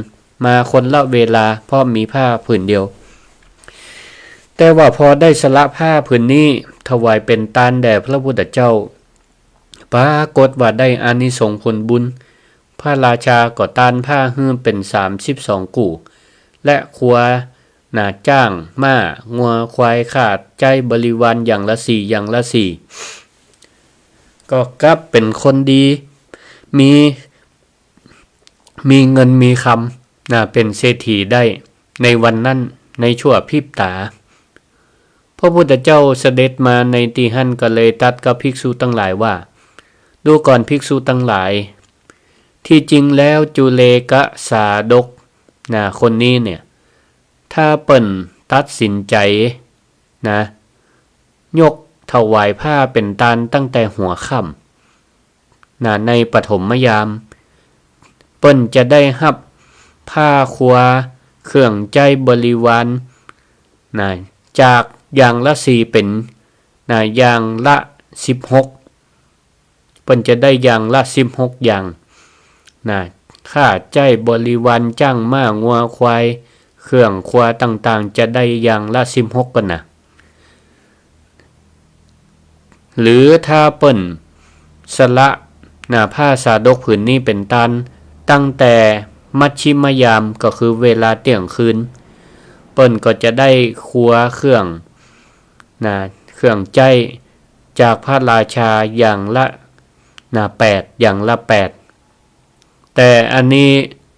มาคนละเวลา เพราะมีผ้าผืนเดียว แต่ว่าพอได้สละผ้าผืนนี้ถวายเป๋นตานแด่พระพุทธเจ้า ปรากฏว่าได้อานิสงส์ผลบุญ พระราชาก็ตานผ้าหื้อเป๋นสามสิบสองกู่ และคัว นะ จ๊าง ม้า งัว ควาย ข้าใจ๊บริวารอย่างละสี่ อย่างละสี่ ก็กลับเป๋นคนดี มี มีเงินมีคำ นะ เป๋นเศรษฐีได้ในวันนั้น ในชั่วพริบต๋า พระพุทธเจ้าเสด็จมาในตี้หั้นก็เลยตรัสกับภิกษุตังหลายว่า ดูก่อนภิกษุตังหลาย ที่จริงแล้วจุเลกสาดก นะ คนนี้เนี่ย ถ้าเปิ้นตัดสินใจ๋ นะ ยกถวายผ้าเป๋นตานตั้งแต่หัวค่ำ นะ ในปฐมยาม เปิ้นจะได้ฮับผ้าคัว เครื่องใจ๊บริวาร นะ จากอย่างละสี่เป๋น นะ อย่างละสิบหก เปิ้นจะได้อย่างละสิบหกอย่าง นะ ข้าใจ๊บริวาร จ๊าง ม้า งัว ควาย เครื่องคัวต่างๆ จะได้อย่างละสิบหกก่อนนะ หรือถ้าเปิ้นสละ นะ ผ้าสาดกผืนนี้เป๋นตาน ตั้งแต่มัชฌิมยาม ก็คือเวลาเตี้ยงคืน เปิ้นก็จะได้คัวเครื่อง นะ เครื่องใจ๊จากพระราชาอย่างละ นะ แปด อย่างละแปด แต่อันนี้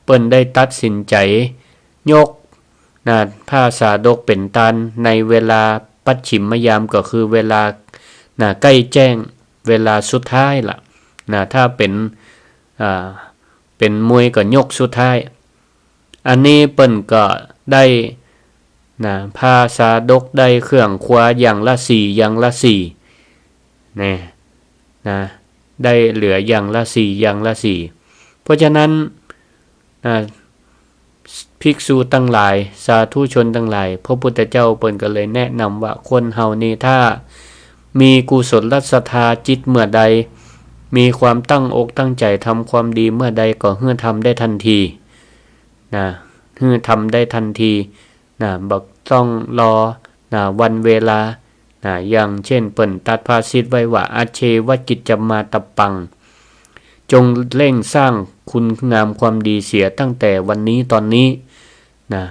เปิ้นได้ตัดสินใจ๋ยก นะ ผ้าสาดกเป๋นตานในเวลาปัจฉิมยาม ก็คือเวลา นะ ใก้แจ้ง เวลาสุดท้ายละ นะ ถ้าเป๋น อ่า เป๋นมวยก็ยกสุดท้าย อันนี้เปิ้นก็ได้ นะ ผ้าสาดก ได้เครื่องคัวอย่างละสี่ อย่างละสี่ นะ นะ ได้เหลืออย่างละสี่ อย่างละสี่ เพราะฉะนั้น นะ ภิกษุตังหลาย สาธุชนตังหลาย พระพุทธเจ้าเปิ้นก็เลยแนะนำว่า คนเฮานี่ถ้ามีกุศลศรัทธาจิตเมื่อใด มีความตั้งอกตั้งใจ๋ทำความดีเมื่อใด ก็หื้อทำได้ทันที นะ หื้อทำได้ทันที นะ บ่ต้องรอ นะ วันเวลา นะ อย่างเช่นเปิ้นตรัสภาษิตไว้ว่า อาเชวกิจจมาตปัง จงเร่งสร้างคุณงามความดีเสียตั้งแต่วันนี้ตอนนี้ นะ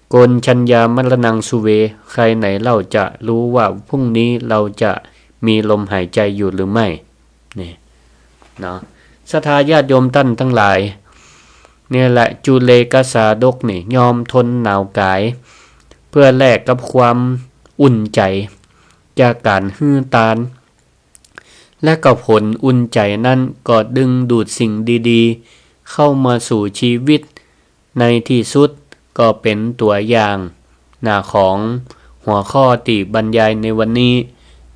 โกณฑัญญามรณังสุเว ใครไหนเล่าจะรู้ว่าพรุ่งนี้เราจะมีลมหายใจอยู่หรือไม่ นี่ เนาะ ศรัทธาญาติโยมต้านตังหลาย เนี่ยแหละ จุเลกสาดกนี่ยอมทนหนาวก๋าย เพื่อแลกกับความอุ่นใจ๋จากก๋านหื้อตาน และก็ผลอุ่นใจ๋นั้นก็ดึงดูดสิ่งดีๆ เข้ามาสู่ชีวิต ในที่สุดก็เป๋นตั๋วอย่าง นะ ของหัวข้อตี้บรรยายในวันนี้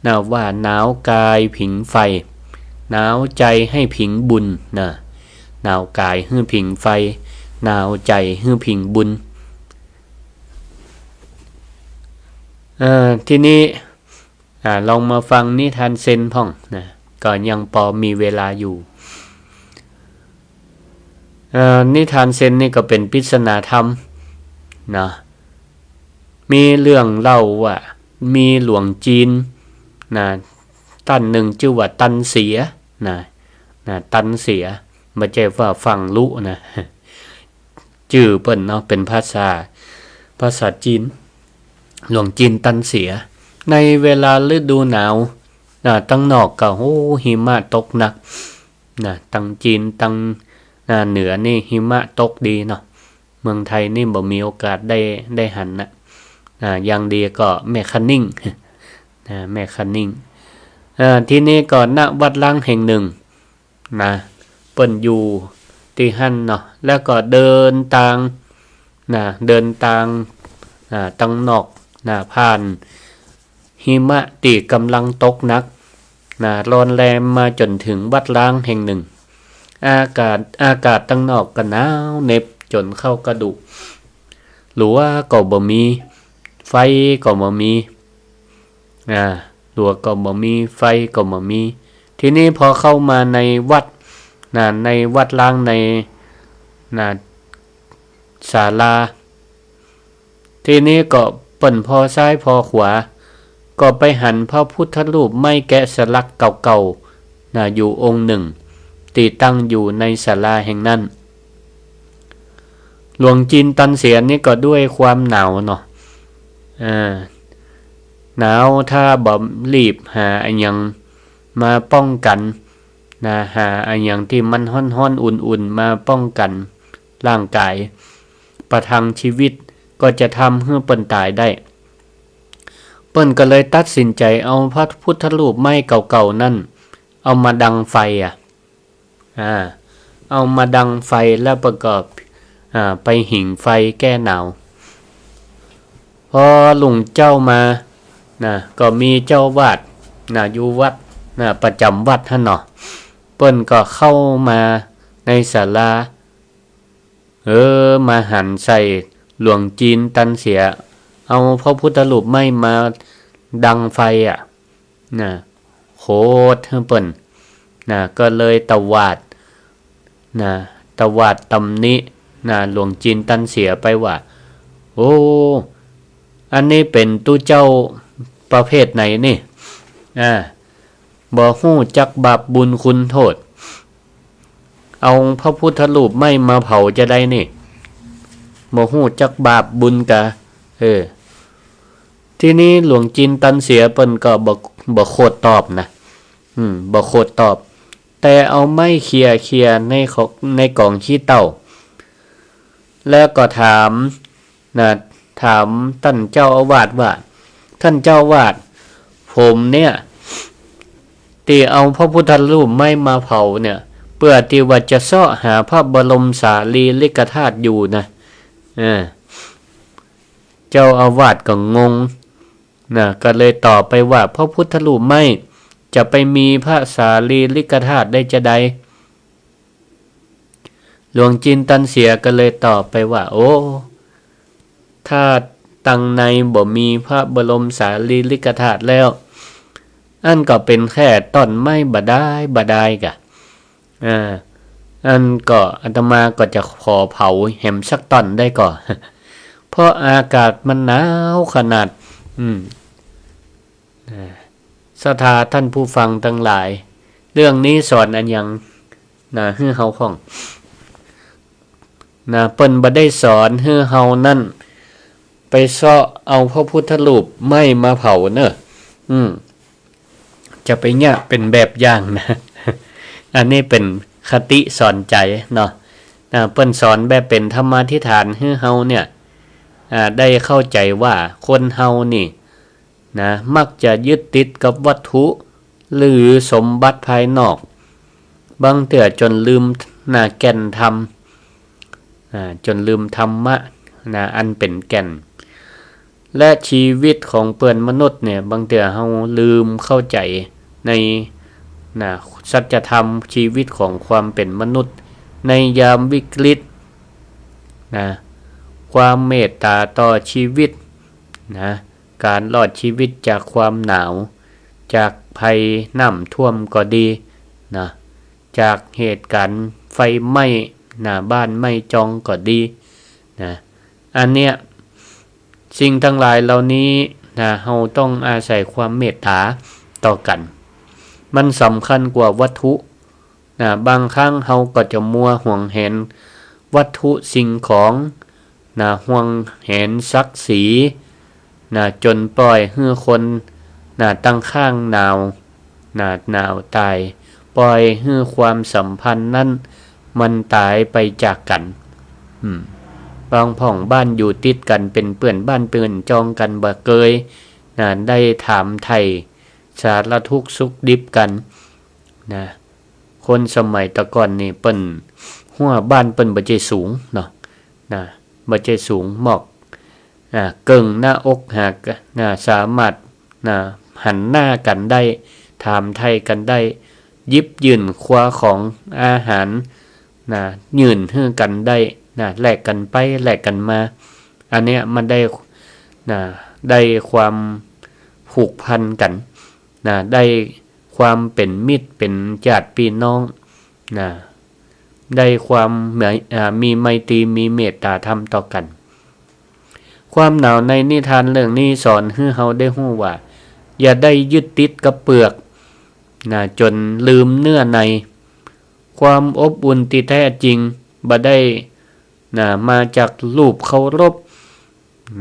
นะ ว่าหนาวกายผิงไฟ หนาวใจ๋หื้อผิงบุญ นะ หนาวกายหื้อผิงไฟ หนาวใจ๋หื้อผิงบุญ เอ่อ ทีนี้ อ่า ลองมาฟังนิทานเซนพ่องนะ ก็ยังปอมีเวลาอยู่ เอ่อ นิทานเซนนี่ก็เป๋นปริศนาธรรมนะ มีเรื่องเล่าว่ามีหลวงจีนนะ ต้านนึ่งจื้อว่าตันเสียนะ นะ ตันเสีย บ่ใจ้ว่าฝั่งลุนะ จื้อเปิ้นเนาะ เป๋นภาษา ภาษาจีน หลวงจีนตันเสีย ในเวลาฤดูหนาว นะ ตังนอกก็ โอ้ หิมะตกหนัก นะ ตังจีน ตัง นะ เหนือนี่หิมะตกดีเนาะ เมืองไทยนี่บ่มีโอกาสได้ ได้หันนะ นะ อย่างดีก็แม่คะนิ่ง นะ แม่คะนิ่ง เอ่อ ทีนี้ก็ ณ วัดร้างแห่งหนึ่ง นะ เปิ้นอยู่ ตี้หั้นเนาะ แล้วก็เดินตาง นะ เดินตาง อ่า ตังนอก นะ ผ่านหิมะตี้ก่ำลังตกหนัก นะ รอนแรมมาจ๋นเถิงวัดร้างแห่งนึ่ง อากาศ อากาศตังนอกก็หนาวเหน็บจ๋นเข้ากระดูก ตั๋วก็บ่มี ไฟก็บ่มี อ่า ตั๋วก็บ่มี ไฟก็บ่มี ทีนี้พอเข้ามาในวัด นะ ในวัดร้างใน นะ ศาลา ทีนี้ก็เปิ้นผ่อซ้ายผ่อขวา ก็ไปหันพระพุทธรูปไม้แกะสลักเก่าๆ นะ อยู่องค์นึ่ง ตี้ตั้งอยู่ในศาลาแห่งนั้น หลวงจีนตันเสียนี่ก็ด้วยความหนาวเนาะ อ่า หนาว ถ้าบ่รีบหาอะหยังมาป้องกั๋น นะ หาอะหยังตี้มันฮ้อนๆ อุ่นๆ มาป้องกั๋นร่างก๋าย ประทังชีวิต ก็จะทำหื้อเปิ้นต๋ายได้ เปิ้นก็เลยตัดสินใจ๋เอาพระพุทธรูปไม้เก่าๆ นั้น เอามาดังไฟอะ อ่า เอามาดังไฟแล้วเปิ้นก็ อ่า ไปผิงไฟแก้หนาว พอรุ่งเจ๊ามา นะ ก็มีเจ้าอาวาส นะ อยู่วัด นะ ประจ๋ำวัดหั้นเนาะ เปิ้นก็เข้ามาในศาลา เออ มาหันใส่หลวงจีนตันเสีย เอาพระพุทธรูปไม้มาดังไฟอะ นะ โขดหื้อเปิ้น นะ ก็เลยตวาด นะ ตวาดตำหนิ นะ หลวงจีนตันเสียไปว่า โอ้ อันนี้เป๋นตุ๊เจ้าประเภทไหนนี่ อ่า บ่ฮู้จักบาปบุญคุณโทษ เอาพระพุทธรูปไม้มาเผาจาใดนี่ บ่ฮู้จักบาปบุญกา เออ ทีนี้หลวงจีนตันเสียเปิ้นก็บ่ บ่โขดตอบนะ อืม บ่โขดตอบ แต่เอาไม้เขี่ยๆ ในขอ- ในก๋องขี้เถ้า แล้วก็ถาม นะ ถามต้านเจ้าอาวาสว่า ต้านเจ้าอาวาส ผมเนี่ย ตี้เอาพระพุทธรูปไม้มาเผาเนี่ย เปื้อตี้ว่าจะเซาะหาพระบรมสารีริกธาตุอยู่นะ เออ เจ้าอาวาสก็งง นะ ก็เลยตอบไปว่า พระพุทธรูปไม้จะไปมีพระสารีริกธาตุได้จาใด หลวงจีนตันเสียก็เลยตอบไปว่า โอ้ ถ้าตังในบ่มีพระบรมสารีริกธาตุแล้ว อั้นก็เป๋นแค่ต้อนไม้บ่ดายบ่ดายกา อ่า อั้นก็อาตมาก็จะขอเผาแหมสักต้อนได้ก่อ เพราะอากาศมันหนาวขนาด อืม อ่า ศรัทธาต้านผู้ฟังตังหลาย เรื่องนี้สอนอะหยัง นะ หื้อเฮาพ่อง นะ เปิ้นบ่ได้สอนหื้อเฮานั้น ไปเซาะเอาพระพุทธรูปไม้มาเผาเน่อ อืม จะไปเยียะเป๋นแบบอย่างนะ อันนี้เป๋นคติสอนใจ๋เนาะ นะ เปิ้นสอนแบบเป๋นธรรมาธิฐานหื้อเฮาเนี่ย อ่า ได้เข้าใจ๋ว่าคนเฮานี่ นะ มักจะยึดติดกับวัตถุ หรือสมบัติภายนอก บางเตื้อจ๋นลืม นะ แก่นธรรม อ่า จ๋นลืมธรรมะ นะ อันเป๋นแก่น และชีวิตของเปื้อนมนุษย์เนี่ย บางเตื้อเฮาลืมเข้าใจ๋ใน นะ สัจธรรมชีวิตของความเป๋นมนุษย์ ในยามวิกฤต นะ ความเมตต๋าต่อชีวิต นะ ก๋านรอดชีวิตจากความหนาว จากภัยน้ำท่วมก็ดี นะ จากเหตุก๋ารณ์ไฟไหม้ นะ บ้านไหม้จองก็ดี นะ อันเนี้ย สิ่งตังหลายเหล่านี้ นะ เฮาต้องอาศัยความเมตต๋าต่อกั๋น มันสำคัญกว่าวัตถุ นะ บางครั้งเฮาก็จะมัวหวงแหนวัตถุสิ่งของ นะ หวงแหนศักดิ์ศรี นะ จ๋นปล่อยหื้อคน นะ ตังข้างหนาว นะ หนาวต๋าย ปล่อยหื้อความสัมพันธ์นั้นมันต๋ายไปจากกั๋น อืม บางพ่องบ้านอยู่ติดกั๋น เป๋นเปื้อนบ้านเปื้อนจองกั๋นบ่เกย นะ ได้ถามไถ่สารทุกข์สุขดิบกั๋น นะ คนสมัยตะก่อนนี่เปิ้น หัวบ้านเปิ้นบ่ใจ้สูงเนาะ นะ บ่ใจ้สูง หมอก อ่า เกิ่งหน้าอกหา นะ สามารถ นะ หันหน้ากั๋นได้ ถามไถ่กั๋นได้ หยิบยื่นคว้าของอาหาร นะ ยื่นหื้อกั๋นได้ นะ แลกกั๋นไป แลกกั๋นมา อันเนี้ยมันได้ นะ ได้ความผูกพันกั๋น นะ ได้ความเป๋นมิตร เป๋นญาติปี้น้อง นะ ได้ความ อ่า มีไมตรี มีเมตต๋าธรรมต่อกั๋น ความหนาวในนิทานเรื่องนี้สอนหื้อเฮาได้ฮู้ว่า อย่าได้ยึดติดกับเปลือก นะ จ๋นลืมเนื้อใน ความอบอุ่นตี้แท้จริงบ่ได้ นะ มาจากรูปเคารพ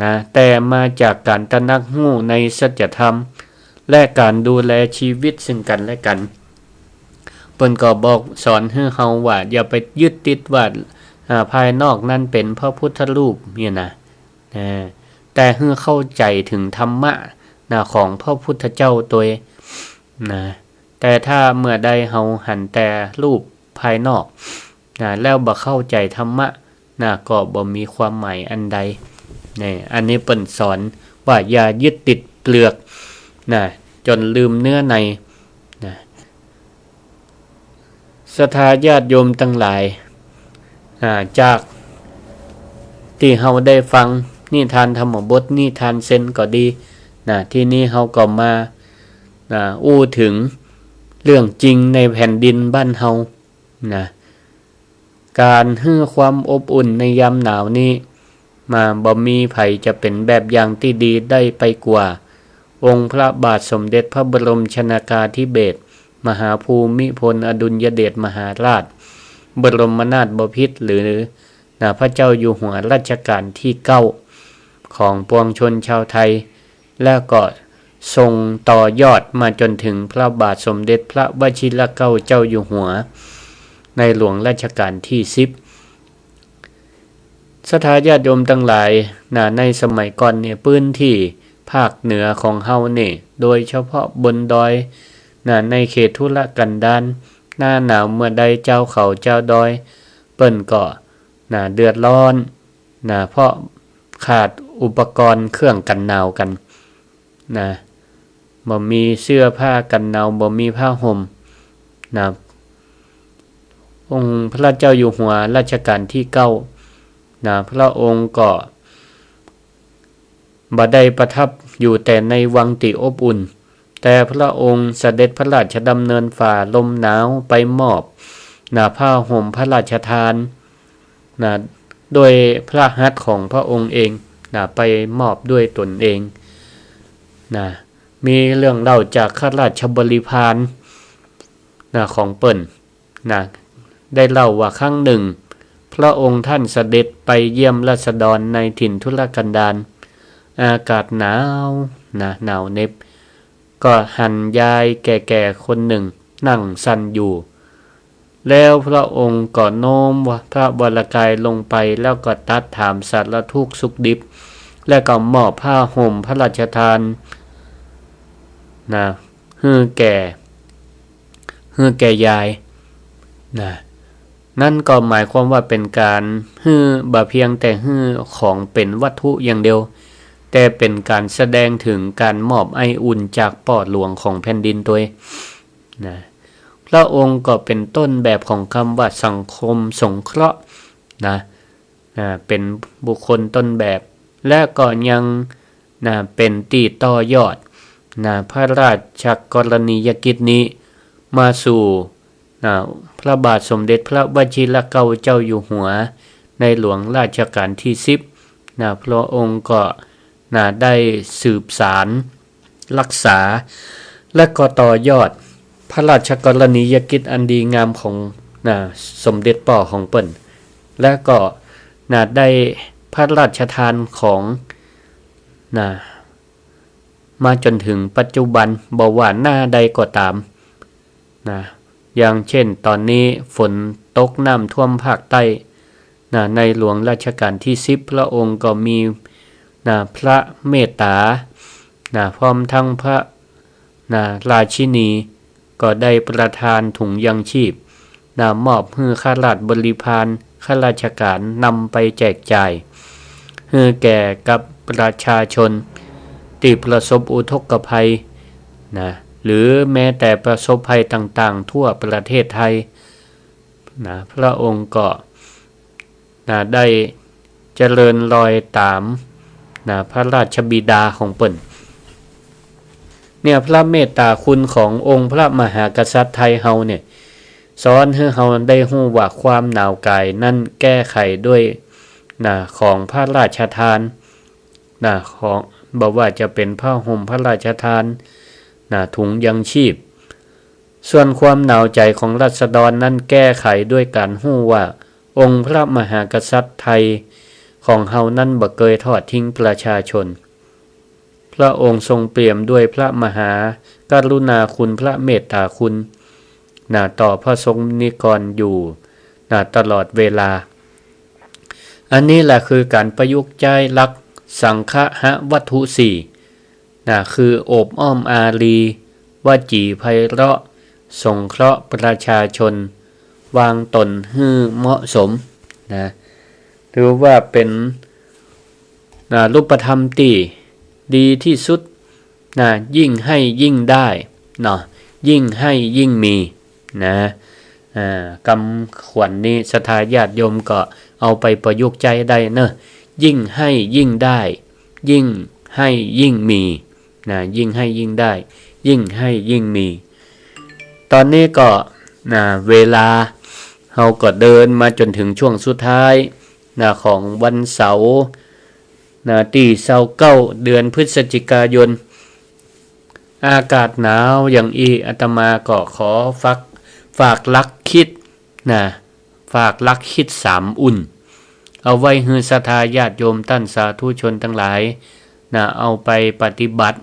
นะ แต่มาจากก๋านตระหนักฮู้ในสัจธรรม และก๋านดูแลชีวิตซึ่งกั๋นและกั๋น เปิ้นก็บอกสอนหื้อเฮาว่า อย่าไปยึดติดว่า อ่า ภายนอกนั้นเป๋นพระพุทธรูปเนี่ยนะ นะ แต่หื้อเข้าใจ๋เถิงธรรมะ นะ ของพระพุทธเจ้าตวย นะ แต่ถ้าเมื่อใดเฮาหันแต่รูปภายนอก นะ แล้วบ่เข้าใจ๋ธรรมะ นะ ก็บ่มีความหมายอันใด นี่ อันนี้เปิ้นสอนว่าอย่ายึดติดเปลือก นะ จ๋นลืมเนื้อใน นะ ศรัทธาญาติโยมตังหลาย อ่า จากตี้เฮาได้ฟังนิทานธรรมบท นิทานเซนก็ดี นะ ทีนี้เฮาก็มา นะ อู้เถิงเรื่องจริงในแผ่นดินบ้านเฮา นะ ก๋านหื้อความอบอุ่นในยามหนาวนี้ มา บ่มีใผจะเป๋นแบบอย่างตี้ดีได้ไปกว่า องค์พระบาทสมเด็จพระบรมชนกาธิเบศร มหาภูมิพลอดุลยเดชมหาราช บรมนาถบพิตร หรือ นะ พระเจ้าอยู่หัวรัชกาลที่เก้า ของปวงชนชาวไทย แล้วก็ส่งต่อยอดมาจ๋นเถิงพระบาทสมเด็จพระวชิรเกล้าเจ้าอยู่หัว ในหลวงรัชกาลที่สิบ ศรัทธาญาติโยมตังหลาย นะ ในสมัยก่อนเนี่ย พื้นตี้ภาคเหนือของเฮาเนี่ย โดยเฉพาะบนดอย นะ ในเขตทุรกันดาร หน้าหนาวเมื่อใด จาวเขาจาวดอย เปิ้นก็ นะ เดือดร้อน นะ เพราะขาดอุปกรณ์เครื่องกั๋นหนาวกั๋น นะ บ่มีเสื้อผ้ากั๋นหนาว บ่มีผ้าห่ม นะ องค์พระเจ้าอยู่หัวรัชกาลที่เก้า นะ พระองค์ก็บ่ได้ประทับอยู่แต่ในวังตี้อบอุ่น แต่พระองค์เสด็จพระราชดำเนินฝ่าลมหนาวไปมอบ นะ ผ้าห่มพระราชทาน นะ ด้วยพระหัตถ์ของพระองค์เอง นะ ไปมอบด้วยตนเอง นะ มีเรื่องเล่าจากข้าราชบริพาร นะ ของเปิ้น นะ ได้เล่าว่าครั้งหนึ่ง พระองค์ท่านเสด็จไปเยี่ยมราษฎรในถิ่นทุรกันดาร อากาศหนาว นะ หนาวเหน็บ ก็หันยายแก่ๆ คนหนึ่งนั่งสั่นอยู่ แล้วพระองค์ก็โน้มพระวรกายลงไป แล้วก็ตรัสถามสารทุกข์สุขดิบ และก็มอบผ้าห่มพระราชทาน นะ หื้อแก่ หื้อแก่ยาย นะ นั่นก็หมายความว่าเป๋นก๋านหื้อ บ่เพียงแต่หื้อของเป๋นวัตถุอย่างเดียว แต่เป๋นก๋านแสดงเถิงก๋านมอบไออุ่นจากป้อหลวงของแผ่นดินตวย นะ พระองค์ก็เป๋นต้นแบบของกำว่าสังคมสงเคราะห์ นะ นะ เป๋นบุคคลต้นแบบ และก็ยัง นะ เป๋นตี้ต่อยอด นะ พระราชกรณียกิจนี้มาสู่ นะ พระบาทสมเด็จพระวชิรเกล้าเจ้าอยู่หัว ในหลวงรัชกาลที่สิบ นะ พระองค์ก็ นะ ได้สืบสาน รักษา และก็ต่อยอดพระราชกรณียกิจอันดีงามของ นะ สมเด็จป้อของเปิ้น และก็ นะ ได้พระราชทานของ นะ มาจ๋นเถิงปัจจุบัน บ่ว่าหน้าใดก็ต๋าม นะ อย่างเช่นต๋อนนี้ฝนตกน้ำท่วมภาคใต้ นะ ในหลวงรัชกาลที่สิบ พระองค์ก็มี นะ พระเมตต๋า นะ พร้อมทั้งพระ นะ ราชินี ก็ได้ประทานถุงยังชีพ นะ มอบหื้อข้าราชบริพาร ข้าราชก๋านนำไปแจกจ่าย หื้อแก่กับประชาชนตี้ประสบอุทกภัยนะ หรือแม้แต่ประสบภัยต่างๆ ทั่วประเทศไทยนะ พระองค์ก็ นะ ได้เจริญรอยต๋าม นะ พระราชบิดาของเปิ้น เนี่ย พระเมตตาคุณขององค์พระมหากษัตริย์ไทยเฮาเนี่ย สอนหื้อเฮาได้ฮู้ว่าความหนาวก๋ายนั้นแก้ไขด้วย นะ ของพระราชทาน นะ ของ บ่ว่าจะเป๋นผ้าห่มพระราชทาน นะ ถุงยังชีพ ส่วนความหนาวใจ๋ของราษฎรนั้นแก้ไขด้วยก๋านฮู้ว่า องค์พระมหากษัตริย์ไทยของเฮานั้นบ่เกยทอดทิ้งประชาชน พระองค์ทรงเปี่ยมด้วยพระมหากรุณาคุณ พระเมตตาคุณ นะ ต่อพระสงฆ์นิกรอยู่ นะ ตลอดเวลา อันนี้แหละคือก๋านประยุกต์ใจ๊หลักสังคหวัตถุสี่ นะ คือโอบอ้อมอารี วจีไพเราะ สงเคราะห์ประชาชน วางต๋นหื้อเหมาะสม นะ ถือว่าเป๋น นะ รูปธรรมตี้ดีตี้สุด นะ ยิ่งให้ยิ่งได้ เนาะ ยิ่งให้ยิ่งมี นะ อ่า กำขวัญนี้ศรัทธาญาติโยมก็เอาไปประยุกต์ใจ๊ได้เนาะ ยิ่งให้ยิ่งได้ ยิ่งให้ยิ่งมี นะ ยิ่งให้ยิ่งได้ ยิ่งให้ยิ่งมี ต๋อนนี้ก็ นะ เวลาเฮาก็เดินมาจ๋นเถิงช่วงสุดท้าย นะ ของวันเสาร์ นะ ตี้ซาวเก้า เดือนพฤศจิกายน อากาศหนาวอย่างอี้ อาตมาก็ขอฝาก ฝากหลักคิด นะ ฝากหลักคิดสามอุ่น เอาไว้หื้อศรัทธาญาติโยมต้านสาธุชนตังหลาย นะ เอาไปปฏิบัติ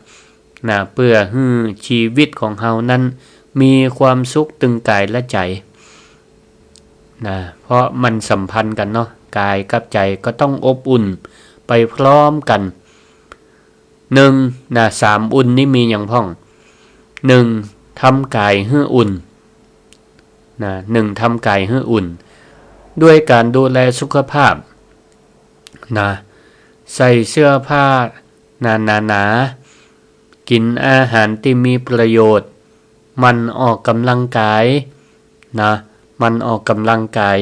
นะ เปื้อหื้อจีวิตของเฮานั้นมีความสุขตึงก๋ายและใจ๋ นะ เพราะมันสัมพันธ์กั๋นเนาะ ก๋ายกับใจ๋ก็ต้องอบอุ่นไปพร้อมกั๋น นึ่ง นะ สามอุ่นนี้มีหยังพ่อง นึ่ง ทำก๋ายหื้ออุ่น นะ นึ่ง ทำก๋ายหื้ออุ่น ด้วยก๋านดูแลสุขภาพ นะ ใส่เสื้อผ้าหนาๆ กิ๋นอาหารตี้มีประโยชน์ หมั่นออกก๋ำลังกาย นะ หมั่นออกก๋ำลังกาย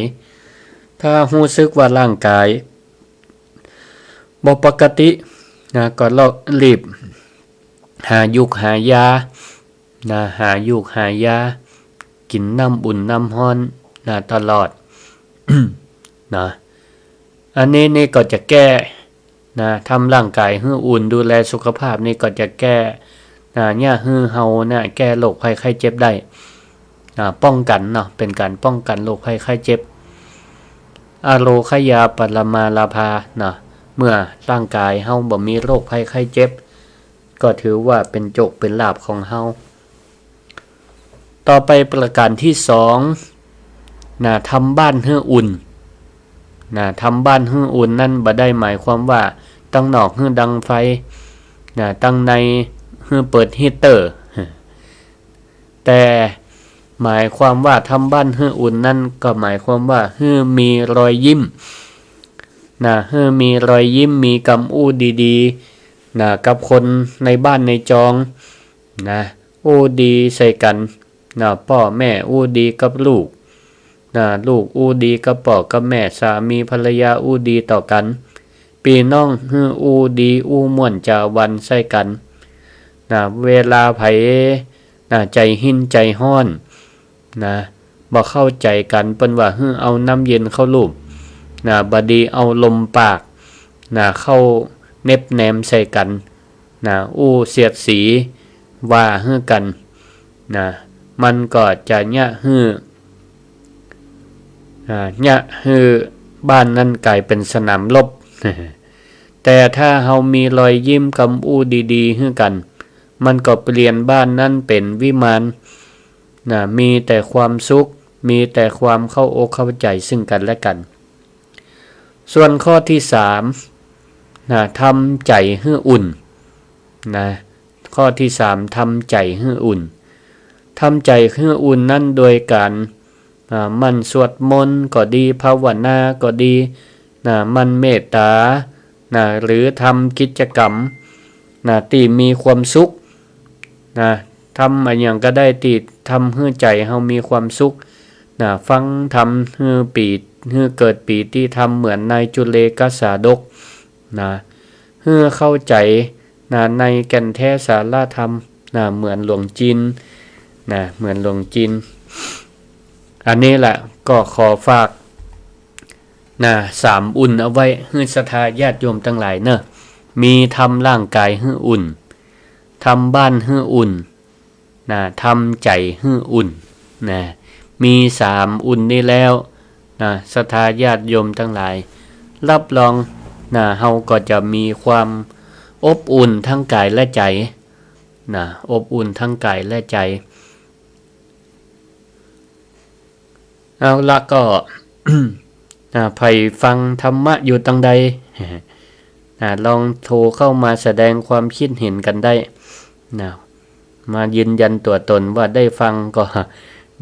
ถ้าฮู้สึกว่าร่างกายบ่ปกติ นะ ก็รีบหายูกหายา นะ หายูกหายา กิ๋นน้ำอุ่นน้ำฮ้อน นะ ตลอด นะ อันนี้นี่ก็จะแก้ นะ ทำร่างกายหื้ออุ่น ดูแลสุขภาพนี่ก็จะแก้ นะ เยียะหื้อเฮานะ แก้โรคภัยไข้เจ็บได้ นะ ป้องกั๋นเนาะ เป๋นก๋านป้องกั๋นโรคภัยไข้เจ็บ อโรคยาปรมาลาภา นะ เมื่อร่างกายเฮาบ่มีโรคภัยไข้เจ็บ ก็ถือว่าเป๋นโจคเป๋นลาภของเฮา ต่อไปประก๋านตี้สอง นะ ทำบ้านหื้ออุ่น นะ ทำบ้านหื้ออุ่นนั้นบ่ได้หมายความว่าตังนอกหื้อดังไฟ นะ ตังในหื้อเปิดฮีตเตอร์ แต่หมายความว่าทำบ้านหื้ออุ่นนั้นก็หมายความว่าหื้อมีรอยยิ้ม นะ หื้อมีรอยยิ้ม มีกำอู้ดีๆ นะ กับคนในบ้านในจอง นะ อู้ดีใส่กั๋น นะ ป้อแม่อู้ดีกับลูก นะ ลูกอู้ดีกับป้อกับแม่ สามีภรรยาอู้ดีต่อกั๋น ปี้น้องหื้ออู้ดีอู้ม่วนจาวันใส่กั๋น นะ เวลาใผ นะ ใจ๋หิ้นใจ๋ฮ้อน นะ บ่เข้าใจ๋กั๋น เปิ้นว่าหื้อเอาน้ำเย็นเข้าลูบ นะ บ่ดีเอาลมปาก นะ เข้าเน็บแนมใส่กั๋น นะ อู้เสียดสีว่าหื้อกั๋น นะ มันก็จะเยียะหื้อ อ่า เยียะหื้อบ้านนั้นก๋ายเป๋นสนามรบ แต่ถ้าเฮามีรอยยิ้มกำอู้ดีๆ หื้อกั๋น มันก็เปลี่ยนบ้านนั้นเป๋นวิมาน นะ มีแต่ความสุข มีแต่ความเข้าอกเข้าใจ๋ซึ่งกั๋นและกั๋น ส่วนข้อตี้สาม นะ ทำใจ๋หื้ออุ่น นะ ข้อตี้สาม ทำใจ๋หื้ออุ่น ทำใจ๋หื้ออุ่นนั้นโดยก๋าน อ่า หมั่นสวดมนต์ก็ดี ภาวนาก็ดี นะ หมั่นเมตตา นะ หรือทำกิจกรรม นะ ตี้มีความสุข นะ ทำอะหยังก็ได้ตี้ทำหื้อใจ๋เฮามีความสุข นะ ฟังธรรมหื้อปี๋ หื้อเกิดปีติธรรมเหมือนนายจุเลกสาดก นะ หื้อเข้าใจ๋ นะ ในแก่นแท้สาระธรรม นะ เหมือนหลวงจีน นะ เหมือนหลวงจีน อันนี้แหละก็ขอฝาก นะ สามอุ่นเอาไว้หื้อศรัทธาญาติโยมตังหลายเนาะ มีทำร่างก๋ายหื้ออุ่น ทำบ้านหื้ออุ่น นะ ทำใจ๋หื้ออุ่น นะ มีสามอุ่นนี้แล้ว นะ ศรัทธาญาติโยมตังหลาย รับรอง นะ เฮาก็จะมีความอบอุ่นทั้งก๋ายและใจ๋ นะ อบอุ่นทั้งก๋ายและใจ๋ เอาละก็ อ่า ใผฟังธรรมะอยู่ตังใด อ่า ลองโทรเข้ามาแสดงความคิดเห็นกั๋นได้ นะ มายืนยันตั๋วต๋นว่าได้ฟังก็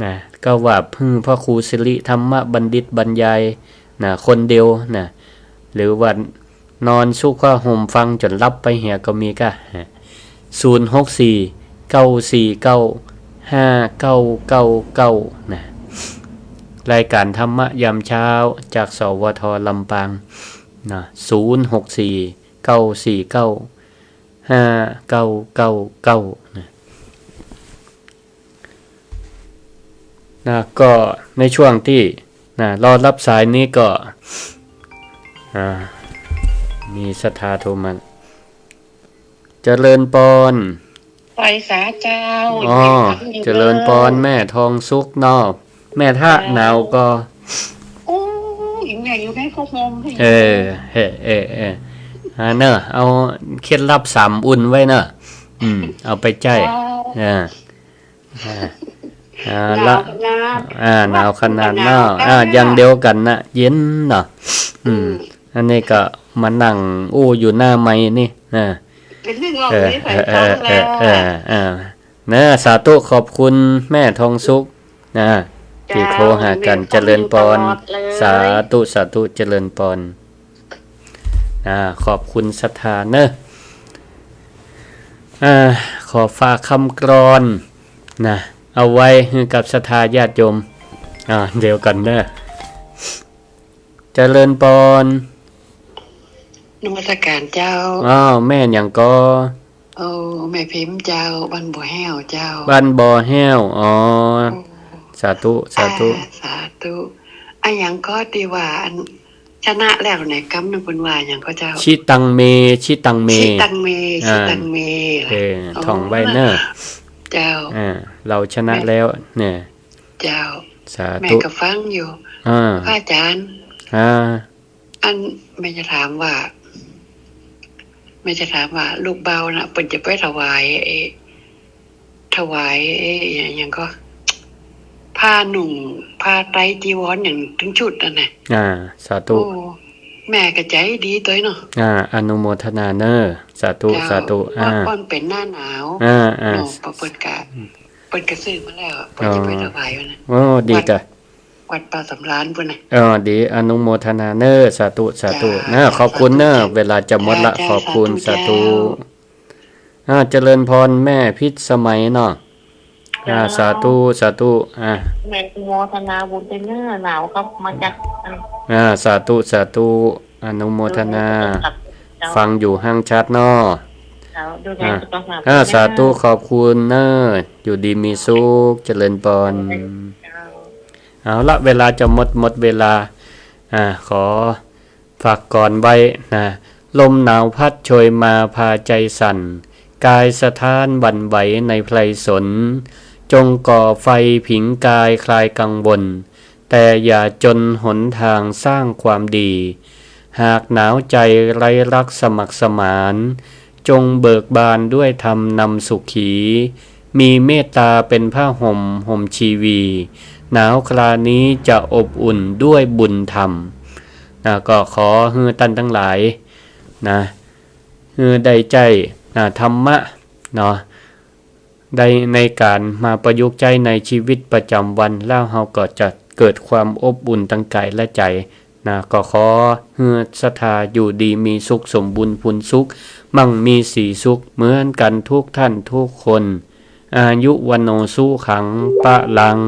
นะ ก็ว่าหื้อพระครูสิริธรรมบัณฑิตบรรยาย นะ คนเดียว นะ หรือว่านอนซุกผ้าห่มฟังจ๋นหลับไปเหียก็มีก้า ศูนย์หกสี่ เก้าสี่เก้า ห้าเก้าเก้าเก้า นะ รายก๋านธรรมะยามเช้าจาก สวท ลำปาง นะ ศูนย์หกสี่ เก้าสี่เก้า ห้าเก้าเก้าเก้า นะ นะ ก็ในช่วงตี้ นะ รอฮับสายนี้ก็ อ่า มีศรัทธาโทรมา เจริญปอน ไหว้สาเจ้า อ๋อ อยู่ในธรรมอยู่ เจริญปอน เนอะ แม่ทองสุขเนาะ แม่ถ้า เจ้า หนาวก็ โอ้ย แม่อยู่ในผ้าห่ม เออ เออ เออ เออ อ่า เนอะ เอาเคล็ดลับสามอุ่นไว้เนอะ อืม เอาไปใจ๊ เจ้า อ่า อ่า อ่า หนาว ละ ขนาด อ่า หนาวขนาดเนาะ หนาว อ่า หนาว อย่างเดียวกั๋นนะ เย็นเนาะ อืม อืม อันนี้ก็มานั่งอู้อยู่หน้าไมค์นี่นะ เป๋นเรื่องเล่า เออ นิสัย เออ เจ้า เออ แล้ว เออ เออ เออ นะ สาธุ ขอบคุณแม่ทองสุขนะ เจ้า ตี้โทรหากั๋น แม่ฟังอยู่ตลอดเลย เจริญปอน สาธุ สาธุ เจริญปอน อ่า ขอบคุณศรัทธาเนอะ อ่า ขอฝากกำกลอนนะ เอาไว้หื้อกับศรัทธาญาติโยม อ่า เดี๋ยวกั๋นเนอะ เจริญปอน นมัสก๋านเจ้า อ้าว แม่หยังก่อ โอ้ แม่พิมพ์เจ้า บ้านบ่อแห้วเจ้า บ้านบ่อแห้ว อ๋อ โอ้ สาธุ สาธุ อ่า สาธุ อะหยังก่อตี้ว่าอัน ชนะแล้วไหนกำนึ่งเปิ้นว่าหยังก่อเจ้า ชิตังเม ชิตังเม ชิตังเม อ่า ชิตังเม เออ อ๋อ ท่องไว้เนอะ เจ้า อ่า เราชนะแล้วเนี่ย เจ้า สาธุ แม่ก็ฟังอยู่ อ่า พระอาจารย์ อ่า อันแม่จะถามว่า แม่จะถามว่า ลูกเบาน่ะ เปิ้นจะไปถวายไอ้ ถวายไอ้หยังก่อ ผ้านุ่ง ผ้าไตรจีวรหยังตึงชุดนั่นน่ะ อ่า สาธุ โอ้ แม่ก็ใจ๋ดีตวยเนาะ อ่า อนุโมทนาเนอะ สาธุ เจ้า สาธุ ว่า อ่า ก่อนเป๋นหน้าหนาว อ่า อ่า เนาะ เปิ้นก็ อืม เปิ้นก็ซื้อมาแล้ว เปิ้นจะไป อ๋อ ถวายวันนั้น โอ้ ดี วัด จ้ะ วัดป่าสำราญปุ้นน่ะ อ๋อ ดี อนุโมทนาเนอะ สาธุ สาธุ เจ้า นะ ขอบคุณเนอะ สาธุ เจ้า เวลาจะหมดละ เจ้า ขอบคุณ สาธุ สาธุ เจ้า อ่า เจริญปอนแม่พิสมัยเนาะ อ่า เจ้า สาธุ สาธุ อ่า แม่อนุโมทนาบุญตวยเนอะ หนาวก็มาจาก อ่า สาธุ สาธุ อนุโมทนา เจ้า ฟังอยู่ห้างชัดเนาะ เจ้า ดูแล อ่า สุขภาพ อ่า ด้วยนะ สาธุ ขอบคุณเนอะ อยู่ดีมีสุข เจริญปอน เจ้า เอาละ เวลาจะหมด หมดเวลา อ่า ขอฝากกลอนไว้นะ ลมหนาวพัดโชยมาพาใจสั่น กายสะท้านหวั่นไหวในไพรสน จงก่อไฟผิงกายคลายกังวล แต่อย่าจนหนทางสร้างความดี หากหนาวใจไร้รักสมัครสมาน จงเบิกบานด้วยธรรมนำสุขี มีเมตตาเป็นผ้าห่มห่มชีวี หนาวครานี้จะอบอุ่นด้วยบุญธรรม นะ ก็ขอหื้อต้านตังหลาย นะ หื้อได้ใจ๊ นะ ธรรมะ เนาะ ได้ในก๋านมาประยุกต์ใจ๊ในชีวิตประจ๋ำวัน แล้วเฮาก็จะ เกิดความอบอุ่นตังก๋ายและใจ๋นะ ก็ขอหื้อศรัทธาอยู่ดีมีสุข สมบูรณ์พูนสุข มั่งมีสีสุขเหมือนกั๋นทุกท่านทุกคน อายุวัณโณสุขังพลัง